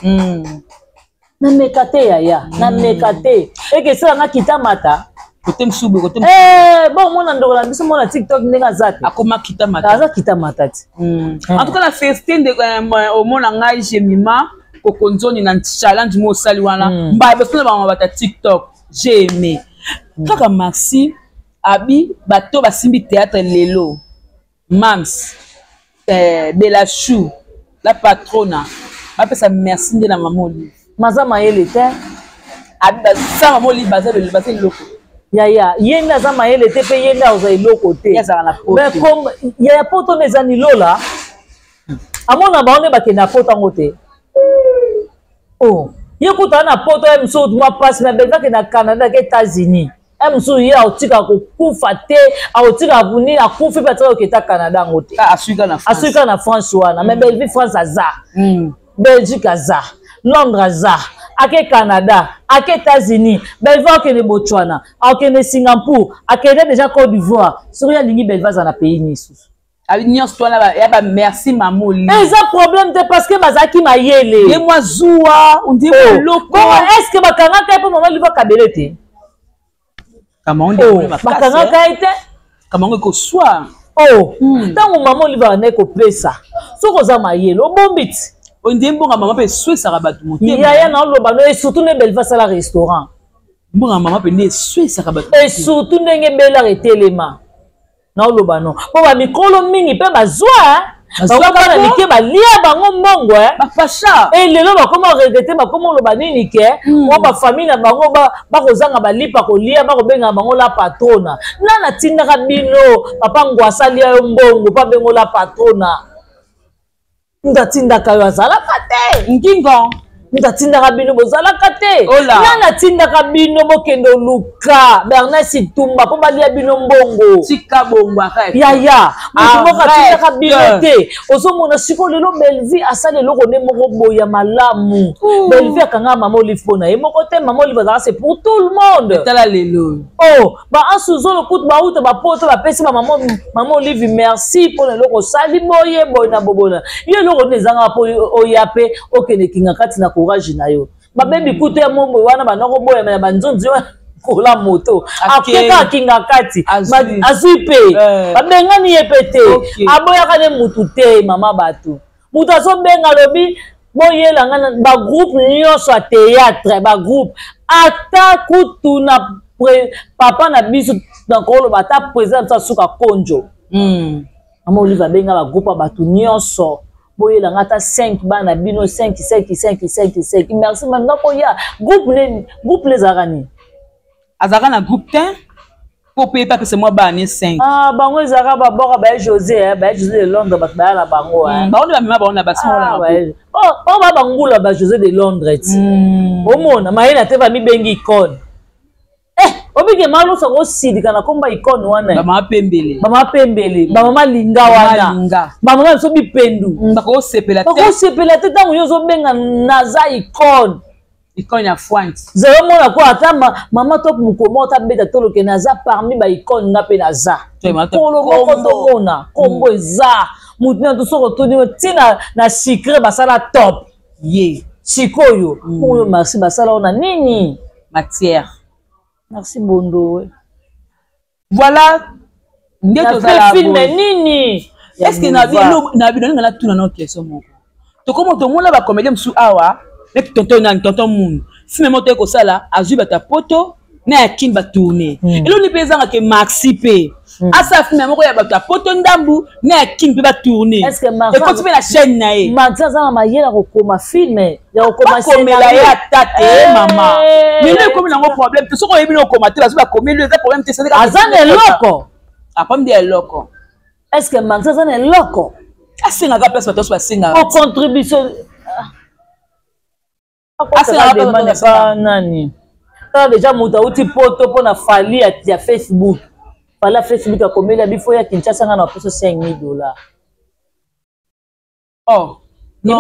nameka te yaya, nameka te, eke esalanga kita mata. Kote mosusu boye, kote Bon, omona ndeko na biso mona TikTok ndenge aza te. Akoma kita mata. Aza kita mata te. En tout cas na feste nde omona ngai Jemima Kokonzoni na challenge mo osali wana, mbala basona bango bata TikTok, j'ai aimé kaka. Merci. Abi bato basimbi théâtre lelo, Mams, Belachou, la patrona, bapesa merci nde na mama Olive. Maza mayele te. Abi baza mama Olive, baza baza eloko. Yaya, ye nde aza mayele te, mpe ye nde akozwa eloko te. Ye azalaka na poto. Yaya, poto nde eza nilola, amona bango nde bakende na poto yango te. Oh, ye kuta na poto ye mosusu mwa mpasi na Belva, akende na Canada, ke États-Unis ye mosusu, ye akotika kokufa te, akotika nini, akufi mpe atika koketa Canada yango te. Asuika na France wana. Mais Belvi, France aza, Belgique aza, Londres aza, ake Canada, ake États-Unis. Belvi akende Botswana, akende Singapour, akende déjà Côte d'Ivoire. Soki alingi, Belvi aza na pays lisusu. Nyonso wana ya ba merci mama Olive. Eza problème te, parce que bazalaki mayele. Ye mwa zuwa ondi eloko. Bongo est ce que bakangaka ye mpo mama Olive akabele te? Bakangaka ye te. Kamango ekoswa. Oh, ntango mama Olive abandaki kopesa, soki oza mayele, obombi ti. Ondi mbongo mama mpe eswisaka bato motema. Yaya, na oloba no, et surtout nde Belva asala restaurant. Mbongo mama mpe nde eswisaka bato. Et surtout ndenge belare etelema, naoloba no, mpo bamikolo mingi mpe bazwa bango bana mike, balia bango mbongo. Bapasha. E lelo bakoma regretter, bakoma oloba nini ke o bafamille na bango bakozanga balipa kolia, bakobengaka bango la patrona. Nana atindaka bino? Papa Ngwasa alia yo mbongo mpo abengo la patrona? Mutu atindaka yo azalaka te. Ngingo. Mutu atindaka bino bozalaka te. Nani atindaka bino bokende oluka Bernard Situmba mpo balia bino mbongo? Tika bongo. Yaya, motu moko atindaka bino te. Ozomona sikoyo lelo Bellevie asali eloko nde moko boya malamu. Bellevie akanga mama Olive mpo na ye moko te. Mama Olive azalaka, c'est pour tout le monde. Tala lelo. Oh, baasuzolo kutu bauta bapoto, bapesi bamama, mama Olive merci mpo na eloko osali boye boye na bobona yo. Eloko nini ezangaka mpo oya mpe okende kinga kati na courage na yo? Babebi kutu ya momboye wana bandako boyama na banzonzi wana kola moto akeka akinga kati, azwi mpe babengani ye mpe te. Aboyaka nde mutu te, mama bato. Moto azobenga, alobi boyela nga bagroupe nyonso ya théâtre, bagroupe ata kutu na papa na biso, nakoloba ata président biso asuka konjo. Mama Olive abenga bagroupe ya bato nyonso, boyela nga ata 5 bana bino, 5 5 5 5 5. Merci ma nakoya. Groupe ne, groupe ne ezalaka nini? Azalaka na groupe te, mpo mpe apesa mwa bana ne 5. Ah, bango ezalaka baboka baye José, baye José de Londres, bato baya na bango. Bango nde bamema bango na basi. Bango baya bangula ba José de Londres ti. Omona mayele te, bamibengi icone. Obike malosa kosilika na komba icone wana. Bamama pembele. Bamama pembele, bamama linga wana, bamama biso bipendu. Bakosepela te. Bakosepela te ntango yo ozobenga naza icone. Icone ya Fwante. Zalomona ko ata mama Top mokoma otabeta toloke naza parmi baicone, nga mpe naza kolo moko, tomona kombo eza motu na to. Soki otuni ntina na sucre basala top ye. Sikoyo oyo merci basala oyo na nini? Matière. Merci bondo. Voilà nde tozala film nini? Est ce que na bino ninga natuna na question moko? Tokoma tomona bacomédien mosusu awa neti tonton nani, tonton Munu, film moko toye kosala, azwi bato ya poto na ya Kini, batourne. Eloni mpe ezangaka Maxi mpe Asala film moko ya bato ya poto ndambu na ya king mpe batourne, ekoti mpe na chaîne na ye. Maxi aza na mayele ya kokoma film, ya kokoma. Bakomela ye ata te, mama. Lelo ekomi nango problème te. Soki oyebi na okoma te, bazo bakomeli, eza problème te. Aza na eloko. Akomi nde eloko. Est ce que Maxi aza na eloko? Asengaka place bato nyonso basengaka. Po contribution asengaka. Nani kaka déjà moto auti poto mpo na Fally ya Facebook. Fally ya Facebook akomeli abi fo ya Kinshasa, nga na wapeso 5000 $. Oh non,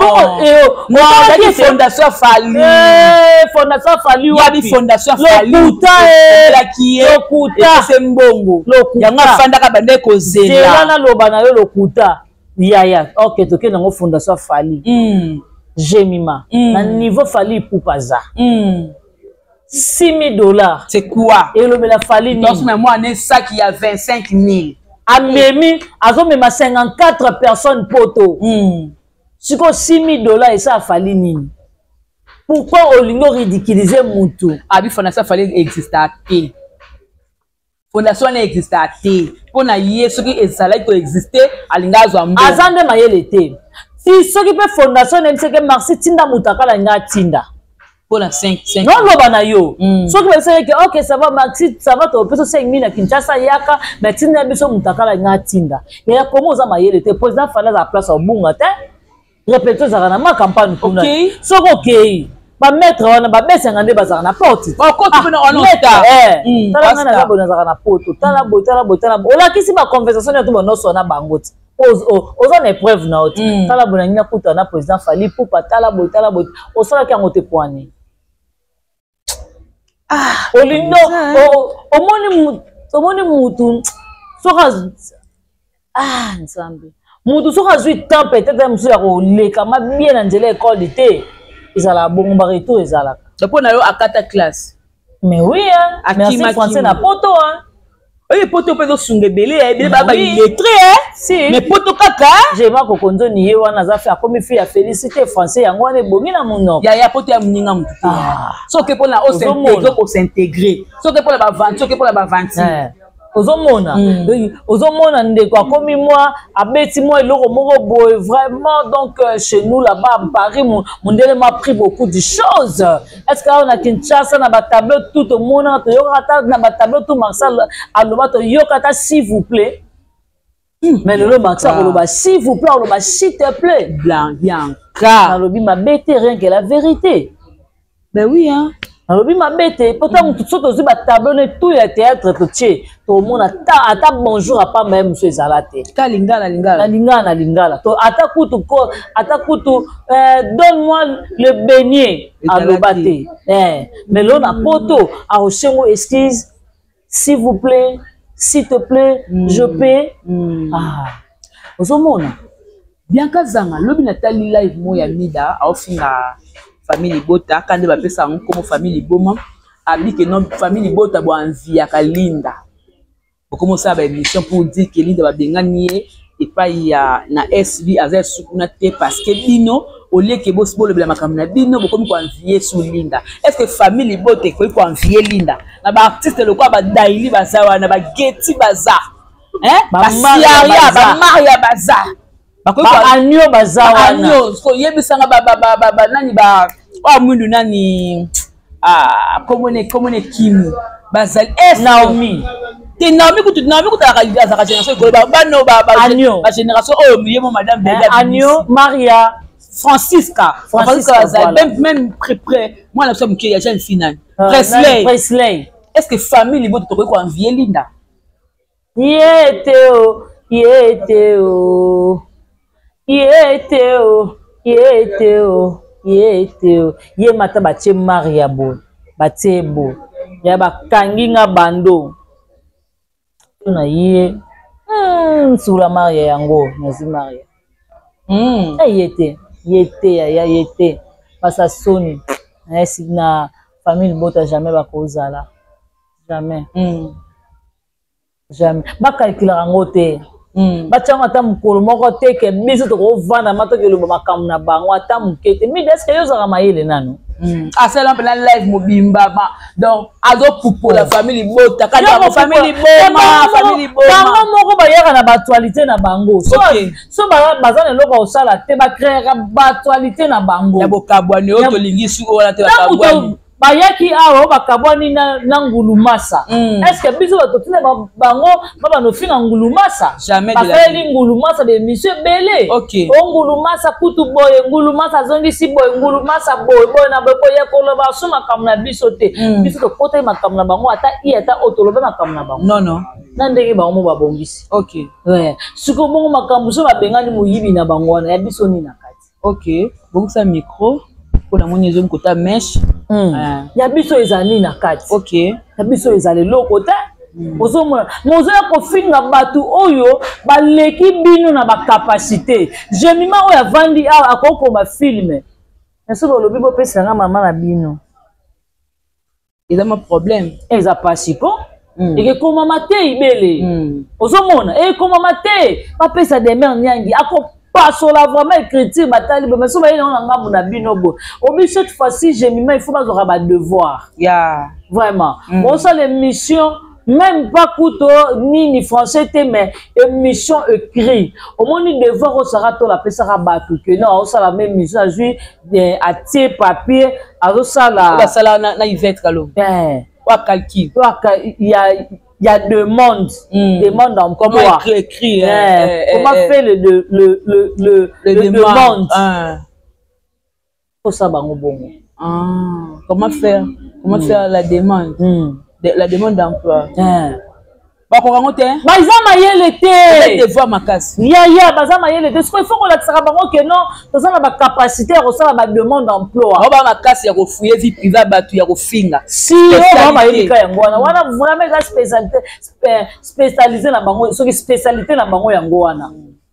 fondation Fally. Fondation Fally. Yabi fondation Fally. Lokuta. Elaki ye. Lokuta. Epese mbongo yango, afandaka bande kozela. Zela, naloba na yo, lokuta yaya. Ok, tokende yango fondation Fally. Jemima, na niveau Fally Ipupa aza, 6000 $. C'est quoi? Elobela Fally nini? Mwana esaki ya 25 000. Amemi, azomema 54 personnes poto. Sikoyo 6000 $ esa Fally nini? Pourquoi olingi oridiculiser mutu? Abi fondation Fally exista te, fondation wana exista te. Mpo na ye, soki ezalaki koexiste, alingi azwa mbongo. Aza nde mayele te. Ti soki mpe fondation nayebiseke Marci tinda moto akala nga atinda. Mpona 5. Noloba na yo, soki bayebisaki: "Ok, ça va Maxi, ça va, topesa 5000 na Kinshasa, yaka, mais tinda biso moto akala nga atinda." Yaya, komo oza mayele te. Président Fally azala place obunga te. Répétition ezalaka na ma campagne kuna. Soki okei, bamaître wana babesanga nde bazalaka na porte. Tala, ngai naza boye, nazalaka na poto, tala boye, tala boye, tala boye. Olakisi baconversation nyonso banyonso na bango ti oza na épreuve na yo te. Tala boye, nangi nakuta na président Fally Ipupa, tala boye, tala boye. Osalaki yango te poani olingi omoni, omoni mutu soki, ah Nzambe, mutu soki azwi temps peut-être mosusu ya kolekama bien na nzela ekole te, ezalaka bongo, baretour ezalaka. Mpo na yo, akata classe? Mais oui, hein. Merci français na poto, hein. Oyo poto mpe ezosunga ebele, ebele baa baillettré, mais poto kaka. Jema Kokonzoni ye wana aza fe, akomi fi ya félicité français yango wana ebongi na monoko. Yaya, poto ya moninga motu te. Soki mpona os'intégrer, kos'intégrer, soki mpona bavanti, soki mpona bavanti. Ozomona, ozomona ndeko akomi mwa abeti mwa eloko moko boye vraiment. Donc chez nous là-bas à Paris, mondele m'a appris beaucoup de choses. Est ce que awa na Kinshasa, na batableau tout tomonaka, toyokaka ata na batableau tout Marcel aloba, toyoka ata "s'il vous plaît"? Mais lelo Marcel akoloba "s'il vous plaît", akoloba "s'il te plaît". Bianca. Nalobi mabe te, rien que la vérité. Ben oui, hein. Nalobi mabe te, po ntango so tozwi batableau ne tout ya théâtre totie, tomona ata bonjour apamba ye mosu ezala te. Ka lingala, lingala. Na lingala, na lingala. Ata kutu, ata kutu "donne moi le beignet" aloba te. Mais lelo na poto akosengo excuse, "s'il vous plaît", "s'il te plaît", "je peux". Ah, ozomona. Bianca Zanga, lobi natali live mo ya Mida, aofinga famille libota ka nde bapesa yango nkombo famille liboma. Abi ke non, famille libota boanviaka Linda, bokomi osala baémission pour dire ke Linda babengani ye epai ya na SB, aza esu kuna te, parce que bino olieke bolobela makambo na bino, bokomi koenvier su Linda. Est ce que famille libota ekoki koenvier Linda na baartiste lokola badaili baza wana, bageti baza, basiaria, bamaria baza? Baanio baza wana. Koyebisanga nani oyo mwindu nani, komone kimi bazali. Naomi. Te, Naomi kutu, Naomi kutu azalaka génération ekolo bano, bagénération oyo ye mo madame. Anio, Maria. Francisca. Francisca azali même près mwana biso moke ya jeune fille nani, Presley. Presley. Est ce que famille liboto tokoki koenvier Linda? Ye te o, ye te o, ye te o, ye te o, ye te o. Ye mata batie Maria boye, batie boye ya bakangi nga bando na ye, nsula Maria yango nazwi Maria. Ye te, ye te yaya, ye te. Basa soni na famille libota, jamais bakozala, jamais. Jamais bakalkulaka yango te. Batiango ata mokolo moko te ke biso tokovanda ma tokeloba makambo na bango ata moke te. Mide, eske yo ozalaka mayele nano? Asala mpena live mobimba ba donc azopupola famille libota kaka famille liboma, famille liboma. Bango moko bayaka na baactualité na bango. So so baza na eloko ya kosala te, bacréaka baactualité na bango. Ya bokabwani oyo tolingi suki wana te, bakabwani. Bayaki awa oyo bakabwani na Ngulumasa. Est ce que biso bato tina bango babanda ofinga Ngulumasa? Jamais de la Basaleli Ngulumasa baémission ebele. O Ngulumasa kutu boye, Ngulumasa azongisi boye, Ngulumasa boye boye na boye boye. Koloba so makambo na biso te. Biso tokotaki makambo na bango ata i ata oyo tolobe makambo na bango Non, non. na ndenge bango mo babongisi. Sikoyo bongo makambo so babengani moyibi na bango wana, ya biso nini na kati? Ok, bongisa micro mpo namoni ezomi kota mèche. Ah. Ya biso eza nini na kati? Ya biso ezala eloko te. Ozomona, mozoya kofinga bato oyo baleki bino na bacapacité. Jemima oyo avandi awa akokoma film, mais soki olobi bopesanga mama na bino, Eza ma problème. Eza pasi po ekekomama te ibele. Ozomona, ekomama te bapesa Demer Nyangi, akopasola vraiment écriture. Batali boye, mais so baye nango na ngambu na bino boye, obi cette fois-ci Jemima, il faut bazwaka badevoir. Vraiment, osala émission même pas kuto nini français te, mais émission écrit. Omoni devoir osaka to napesaka bato ke non, aosala même émission, azwi atie papier, azosala. Basala na Yvette Kalombo. Wa calcul. Ya demande, demande d'emploi. Comment écrire, écrire. Comment faire le demande. Osala bango bongo. Ah, comment faire la demande, la demande d'emploi. Bakoka yango te. Baza mayele te. Devoir makasi. Yaya, baza mayele te. Sikoyo il faut kolakisaka bango ke non, toza na bacapacité ya kosala bademande d'emploi. Bango baa makasi ya kofouiller vie privée ya bato, ya kofinga. Si oyo bango bayebi ka yango wana. Wana vraiment eza spécialité, spécialisé na bango. Soki spécialité na bango yango wana,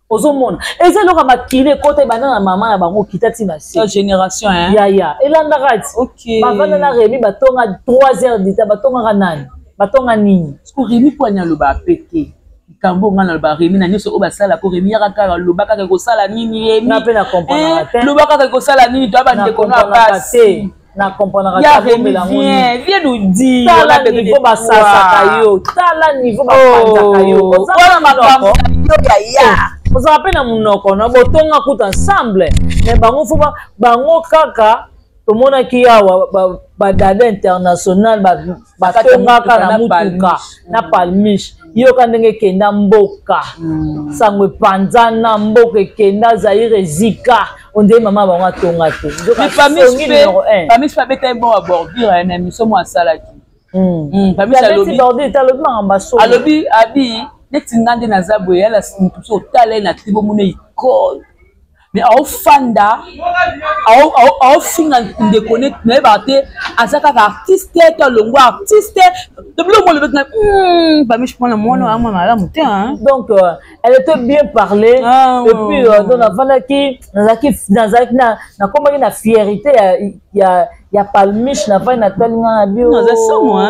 ozomona eza eloko ya makili ekota, ebanda na mama na bango, okita ntina se. Génération, hein. Yaya, elandaka ti bavanda na Remi, batonga 3 heures dita, batongaka nani, batonga nini. Remi mpo ani aloba ape te likambo nga naloba. Remi na nyonso oyo basala po Remi yaka kaka, loba kaka ekosala nini, Remi? Nga mpe na comprendaka te. Loba kaka ekosala nini, toya bandeko no apasi. Na comprendraka. Ya Remi, viens, viens nous dire. Tala niveau basasaka yo, tala niveau bapanzaka yo. Wana makambo yo ya ya. Ozala mpe na monoko na botonga kuta ensemble, mais bango fo bango kaka. Tomonaki awa badada international batongaka na mutuka na palmiche. Yoka ndenge ekenda mboka, sango epanzana mboka, ekenda Zaire, ezika ondeye mama bango atonga te. Pamiche abeta ye bon abordure na émission mo asalaki. Abeti bordure te, alobi makambo asolo. Alobi abi neti nga nde naza boye, yala motu so otala ye na tribo mona icole, mais aofanda aofinga ndeko nayebaka te aza kaka artiste to alongwa artiste to biloko mo olobeki na Pamiche mwana mwana oya mwana malamu te. Donc elle était bien parlé. Et puis donc navandaki, nazalaki nazalaki nakomaki na fierté ya Palmiche. Navandi, natali nga na bio. Naza somo.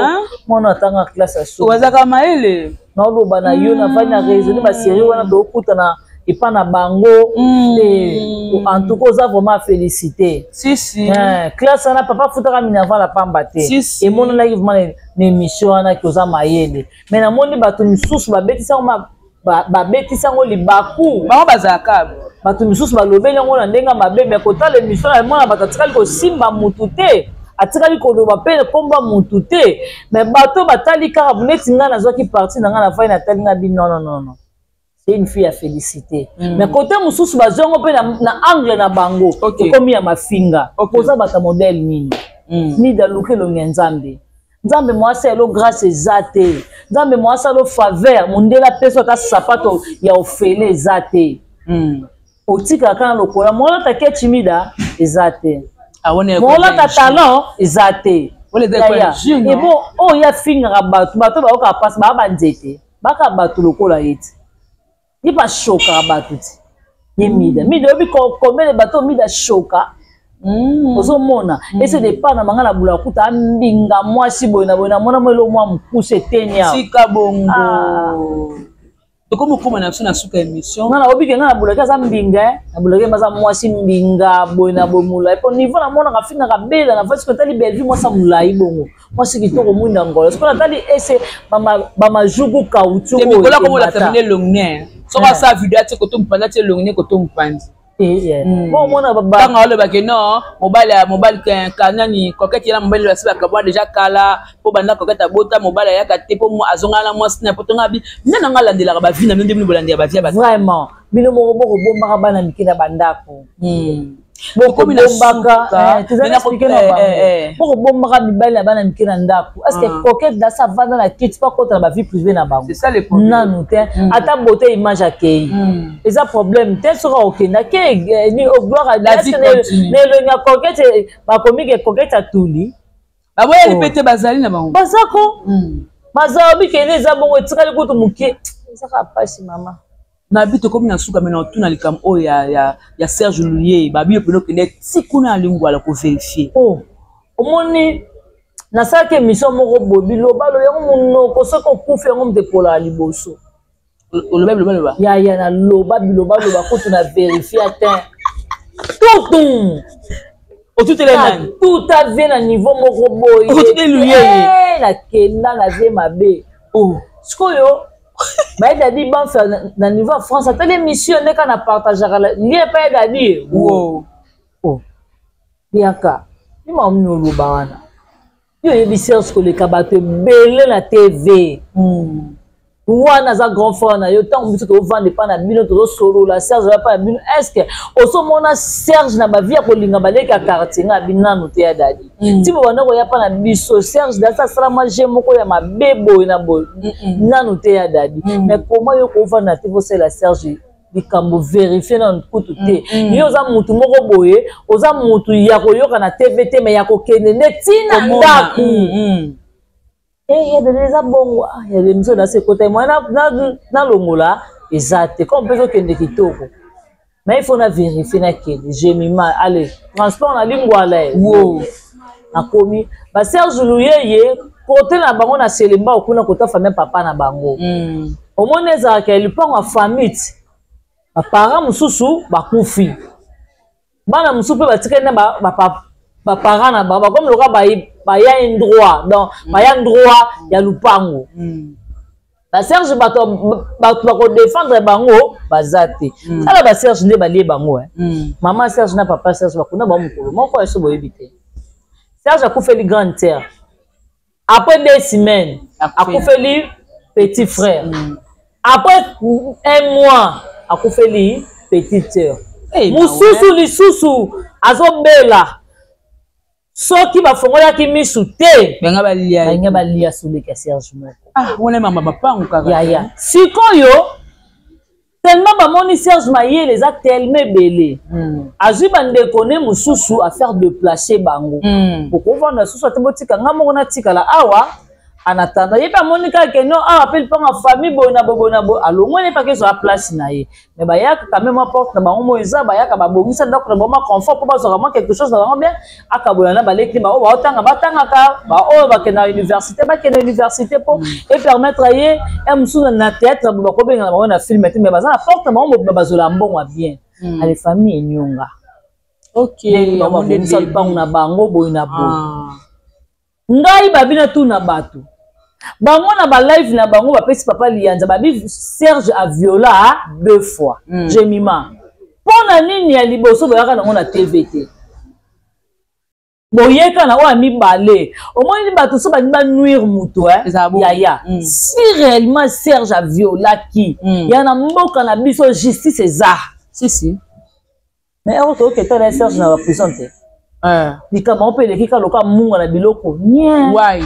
Mwana atanga classe ya so. Ozalaka mayele. Naoloba na yo, navandi na raisonne basérie wana, tokutana epa na bango te. En tout cas oza vraiment félicité. Si, si. Classe wana papa futaka minerval apamba te. Si, si. Emonanaki vraiment na émission wana ki oza mayele, mais namoni bato misusu babetisi yango, babetisi yango libaku. Bango bazalaka. Bato misusu balobeli yango na ndenge ya mabe, mais kotala émission na mona bato atikali kosimba mutu te, atikali koloba mpe komba mutu te, mais bato batali kaka neti ngai nazwaki parti na ngai, nafai natali ngai bi non, non, non, non, c'est une fille à féliciter. Mais côté mosusu bazwi yango mpe na angle na bango, ekomi ya mafinga. Oza bato modèle nini? Nida, luka elongi ya Nzambe. Nzambe mwasi alo grâce eza te, Nzambe mwasi alo faveur, mondele apesi ata sapato ya ofele eza te. Otikaka kaka lokola molata kechi mida eza te, molata talon eza te. Ebo oyo afingaka bato, bato bayokaka mpasi, baa banzete baka bato lokola ye te, ye bashokaka bato ti ye mida mida oyebi combien de bato mida shoka. Ozomona ese départ na manga na bula kuta ambinga mwasi boye na boye, namona mo elo mwa mokuse eteni awa. Tika bongo. Tokomi okóma na biso na suka émission. Nga nayebi ke nga nabulaki aza mbinga, eh. Nabulaki aza mwasi mbinga boye na boye, molai, po niveau namonaka fingaka bela na vasi. Natali Bellevue, mwasi ya molai bongo, mwasi kitoko, mwinda ngolo. Soki natali ese bamajugu kautu. Mikolo akomolakisa bino elongi ne, soki asala video, atie koto mopanzi, atie elongi ne koto mopanzi. Omona. Ntango alobaki non, mobali, mobali kanani, Coquette yela mobali basi bakabwana déjà kala, mpo banda Coquette abota, mobali ayaka te, mpo azongana na mwasi na po tonga bi nde nanga alandelaka bavi na bino nde bino bolandela bavi ya bato. Vraiment, bino moko bokobombaka bana mike na bandako. Bokobombaka mibali na bana mike na ndako. Est ce que Coquette dasi avanda na kiti mpo akota na bavie privée na bango? Nanu te. Ata beauté, image akei, eza problème te. Soki akokenda ke gloire na elongi ya Coquette, bakomi ke Coquette atuli. Baboyeli mpe te, bazali na bango. Bazako bazala bikende, eza bongo, etikali kutu moke, ezaka pasi, mama. Nabi tokomi na suka, me na otuna likambo oyo ya Serge Luye. Babi yo mpena okende ti kuna ya Lingwala kovérifier. Oh, omoni, nasalaki émission moko boye, bilobalo yango monoko, soki okufi yango moto epolaka liboso. Oloba bilobaloba. Yaya, naloba bilobaloba kutu na vérifie te tutu. Otutele nani? Tout avie na niveau moko boye. Otuteli Luyeye. Nakenda na vie mabe. Oh. Sikoyo baye Dadi Banfa na niveau ya France, atali émission ndeka na partageaka lien epai ya Dadi. Wow. Oh. Yaka ni maomini oloba wana, yo oyebi Serge koleka bato ebele na TV. Wana aza grand frère na yo. Ntango biso tozovanda epai na bino, tozosolola, Serge aza epai na bino. Est ce que ozomona Serge na bavie ya kolinga baleki ya quartier? Nga abi nanu te ya Dadi. Ti bobanda koya mpa na biso, Serge dasi asala mwa je moko ya mabe boye na boye nanu te ya Dadi. Mais koma yo kovanda te, vosalela Serge likambo, vérifie nanu kutu te. Yo oza mutu moko boye, oza mutu ya koyoka na TV te, mais ya kokende nde ntina ndako. Ya Dadi, eza bongo ya émission nasi ekota mwa nalongola, eza te comme mpe ezokende kitoko, mais il faut na vérifie. Nakende jemima, allez, transport na Lingwala. Wo. Nakomi baSerge Luyeye kote na bango na Selemba okuna, kota famille papa na bango. Omoni, ezalaka ya lipango ya famille ti baparent mosusu bakufi, bana mosusu mpe batikali na baparent na bango, bakomi loka baya un droit, donc baya droit ya lupango. BaSerge, bato bakodéfendre bango baza te. Tala baSerge nde balie bango. Mama Serge na papa Serge bakunda bango mokolo moko. Eso boyebi te, Serge akufeli grande sœur, après 2 semaines akufeli petit frère, après un mois akufeli petite sœur. Mosusu lisusu azobela, soki bafongolaki misu te, banga balia. Balinga balia soleki ya Serge moko. Ah, wana mama mapango kaka. Yaya, sikoyo tellement bamoni Serge mayele eza tellement ebele, azwi bandeko ne mosusu affaire de placer bango. Okovanda susu ate, botika nga moko natikala awa en attendant. Ye mpe amoni kaka ke non, awa mpe lipango ya famille boye na boye, boye na boye, alongoli ye mpe akezwa place na ye. Mais bayaka quand même, mwa porte na bango mo eza, bayaka babongisa ndako na bango, mwa confort, mpo bazwaka mwa quelque chose na bango bien. Akabola na baleki baoyo baotanga, batangaka, baoyo bakende na université, bakende université, mpo epermettre ye ya mosusu na théâtre bakobengana bango na film te, mais baza na porte na bango mobima, bazwela mbongo ya bien. Ale famille enyonga. Babongisa lupango na bango boye na boye. Ngai babi natuna bato bango na balive na bango, bapesi papa Lianza, babi Serge aviola deux fois. Jemima, mpo na nini ya liboso boyaka nango na TV te, boyeka na oyo ya mibale? Omoni bato so balingi banuire moto. Yaya, si réellement Serge aviolaki, ya na mboka na biso justice eza. Si si. Mais oyo toketa na Serge na baprison te, likambo yango mpe eleki kaka loka munga na biloko nie. Wai.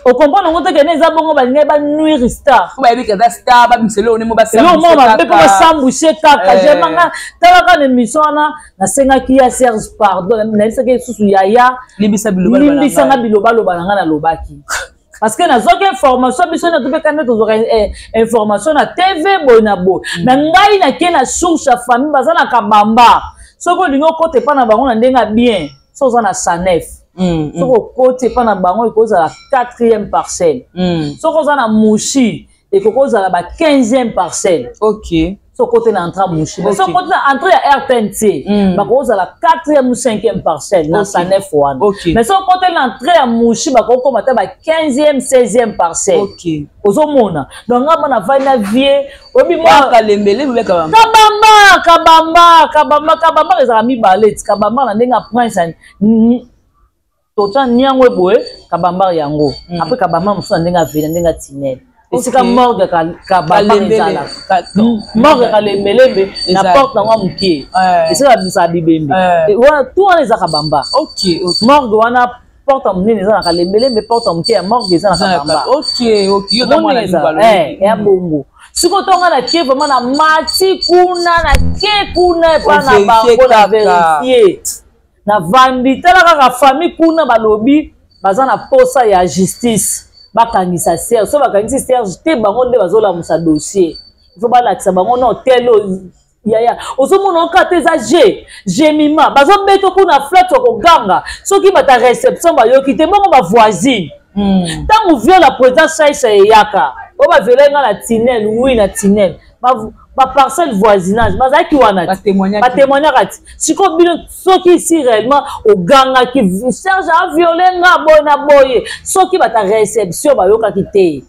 Okomprendre yango te, kende eza bongo, balingai banuire star. Bayebi kaza star, babimisa eloko nemo. Eloko moko mabe mpo basambwise kaka. Jemanga, talaka na émission wana, nasengaki ya Serge pardon, nayebisaki lisusu: yaya, limbisanga bilobaloba na ngai nalobaki, parce que nazwaki information. Biso na topeka nde tozwaka information na TV boye na boye, mais ngai nake na source ya famille, baza na Kabamba. Soki olingi okota epa na bango na ndenge ya bien, so oza na Sanef, soki okoti epa na bango, ekozala quatrième parcelle. Soki oza na Mushi, Ekoki kozala ba 15e parcelle. Soki ote na entrée ya Mushi, mais soki ote na entrée ya RTNC, bakoki kozala 4e ou 5e parcelle na Sanef wana. Mais soki ote na entrée ya Mushi, bakoki koma ata ba 15e, 16e parcelle. Ozomona, donc nga mona vandi na vie oyebi mwa Kalembele bobe Kabamba. Kabamba, Kabamba, Kabamba, Kabamba ezalaka mibale ti Kabamba na ndenge ya prince totya niango eboye Kabamba yango. Après Kabamba mosusu na ndenge avela, ndenge ya tinel, esika morgue Kabamba ezalaka, morgue Kalembelembe na porte nango ya moke, esika babimisaka bibembe wana, tout wana eza Kabamba. Morgue wana, porte ya monene eza na Kalembelembe, porte ya moke ya morgue eza na Kabamba. Ya bongo sikoyo ntonga na ke vraiment na mati kuna, na ke kuna epa na bango, na vérifier, navandi, tala kaka famille kuna, balobi baza na posa ya justice, bakangisa Serge. So bakangisi Serge te, bango nde bazolamusa dossier. Il faut balakisa bango na hotel oyo yaya ozomona oka te, eza g gemima bazobeta kuna flat, koganga. Soki bata réception bayoki te, bongo bavoisine. Ntango viol ya président Shaisha eyaka, oyo baviole nga na tinel, oui, na tinel, baparcelle voisinage bazalaki wana, batémoignaka ti sikoyo. Bino soki si réellement ogangaki Serge aviole nga boye na boye, soki bata réception bayokaki te,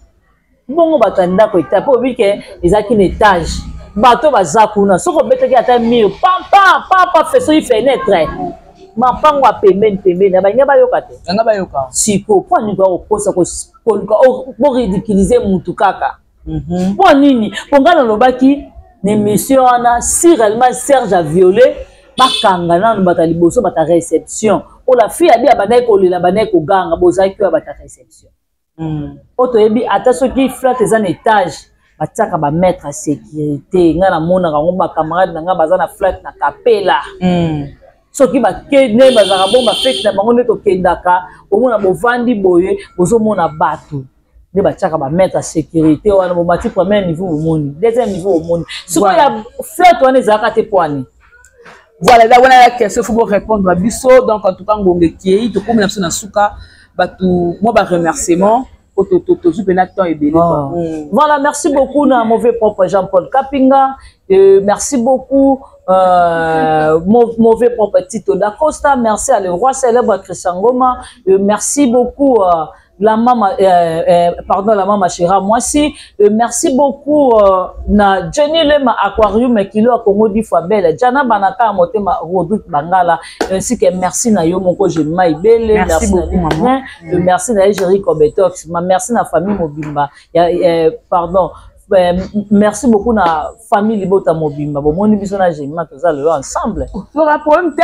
bongo bato ya ndako eta mpo oyebi ke ezalaki na étage, bato baza kuna, soki obetaki ata mur pampa pampa, fe soki fenêtre, mapango ya pembeni pembeni, balingi bayoka te. Yanga bayoka. Sikoyo mpo nini koya kokosa, koluka boridiculiser mutu kaka? Mpo nini? Mpo ngai nalobaki na émission wana, si réellement Serge a violé, bakanga nanu bato ya liboso, bato ya réception. Oyo la fille abi abandaki kolela, abandaki koganga, bozalaki oyo bato ya réception oyo toyebi. Ata soki flat eza na étage, batiaka bamaître ya sécurité. Ngai namonaka yango, bacamarade na ngai baza na flat na Kapela. Soki bake nde bazalaka bongo, bafete na bango nde tokendaka, omona bovandi boye, bozomona bato nde batiaka bamaître ya sécurité wana. Bomati premier niveau, bomoni deuxième niveau, bomoni sikoyo ya flat wana ezalaka te poani. Voilà, eza wana ya question, faut répondre à biso. Donc en tout cas, ngonga ekei, tokomi na biso na suka. Bato mwa baremerciement po tozwi mpena temps ebele. Voilà, merci beaucoup na mauvais propre Jean-Paul Kapinga, merci beaucoup mauvais propre Tito Dacosta, merci à le roi célèbre Christian Goma, merci beaucoup la maman, pardon, la maman Chira Mwasi, merci beaucoup na Jenny Lema Aquarium Kilo ya Congo dix fois belle Jana Banaka Motema Rodrigue Bangala, ainsi que merci na yo moko Jemima Ibele. Merci beaucoup, maman. Merci na Jerry Kobetox, ma merci na famille mobimba ya, pardon, merci beaucoup na famille Libota mobimba. Bomoni biso na Jemima toza lelo ensemble. Toka problème te,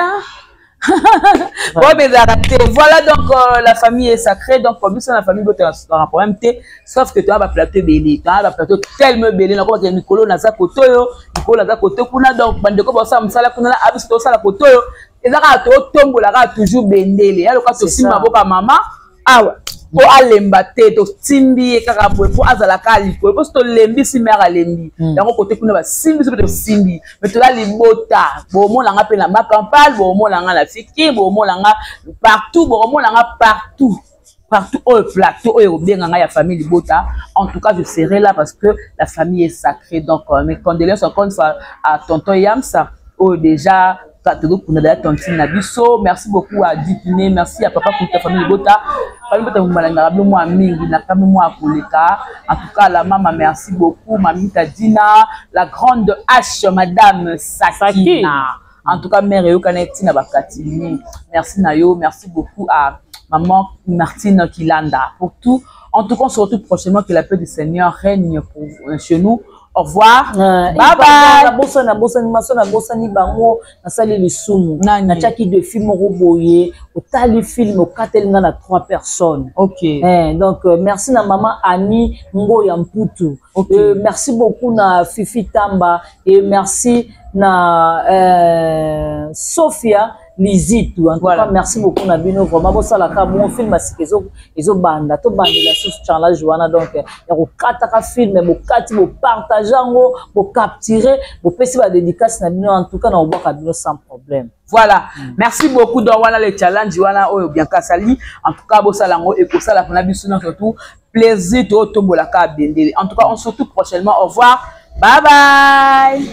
problème ezalaka te. Voilà, donc la famille est sacrée. Donc biso na famille botaka problème te, sauf que toya baplateau ebele, toya baplateau tellement ebele. Nakobakela mikolo naza kote oyo, mikolo naza kote kuna. Donc bandeko basala mosala kuna na abiso, tosala kote oyo, eza kaka totombola kaka toujours bendele ya loka, tosimba mboka mama awa mpo alemba te, totimbi ye kaka boye mpo azala kaka likolo, mpo so tolembisi mare alembi yango. Kote kuna basimbi so mpe tosimbi, me toza libota. Bomonanga mpe na Macampal, bomonanga na Fiki, bomonanga partout, bokomonanga partout partout oyo plateau oyo obenga ngai ya famille libota. En tout cas, je serai là parce que la famille est sacrée. Donc mes condoléances encore une fois à tonton Yamsa oyo déjà tozokunda daya tontine na biso. Merci beaucoup à Dipine, merci à papa Kuta. Famille libota, famille libota momalangaka bino mwa mingi na kami mwa koleka. En tout cas, la mama, merci beaucoup mamita Dina, la grande H, madame Sakina. En tout cas, mère eyokana ntina bakatini, merci na yo. Merci beaucoup à maman Martine Kilanda pour tout. En tout cas, on se retrouve prochainement. Que la paix du Seigneur règne pour, chez nous. Au revoir. Bye bye. Nabosani, nabosani maso, nabosani bango, nasali lisumu. Natiaki défi moko boye, otali film, okateli nga na trois personnes. Donc merci na mama Annie Ngoya Mputu. Merci beaucoup na Fifi Tamba et merci na Sophia. Lizitu, en tout cas, merci beaucoup na bino. Vraiment, bosalaka bon film ya sika ezobanda, tobandela susu challenge wana. Donc ya kokataka film, bokati, bopartage yango, bocapture, bopesi badédicace na bino. En tout cas, na kobwaka bino sans problème. Voilà, merci beaucoup. Donc wana le challenge wana oyo Bianca asali. En tout cas, bosala yango, ekosala mpona biso na surtout plaisir totombolaka bendele. En tout cas, on se retrouve prochainement. Au revoir, bye bye.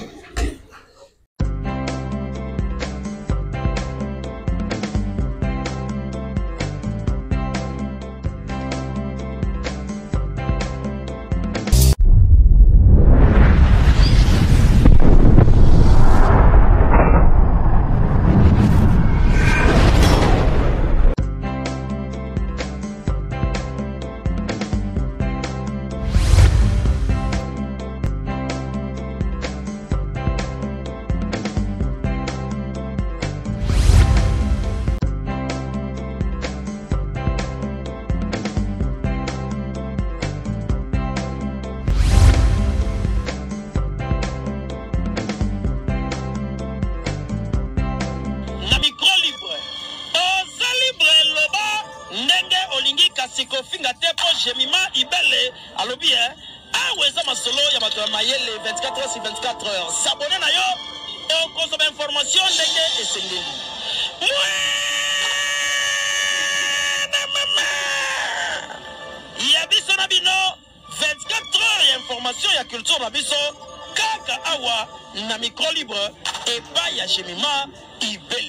Na micro libre, oza libre, loba ndenge olingi, kasi kofinga te, mpo Jemima Ibele alobi e awa eza masolo ya bato ya mayele. 24 heures sur 24 heures, s'abonner na yo, okozwa bainformation ndenge esengeli. Mwana mama ya biso na bino, 24 heures ya information ya culture na biso, kaka awa na micro libre, epai ya Jemima Ibele.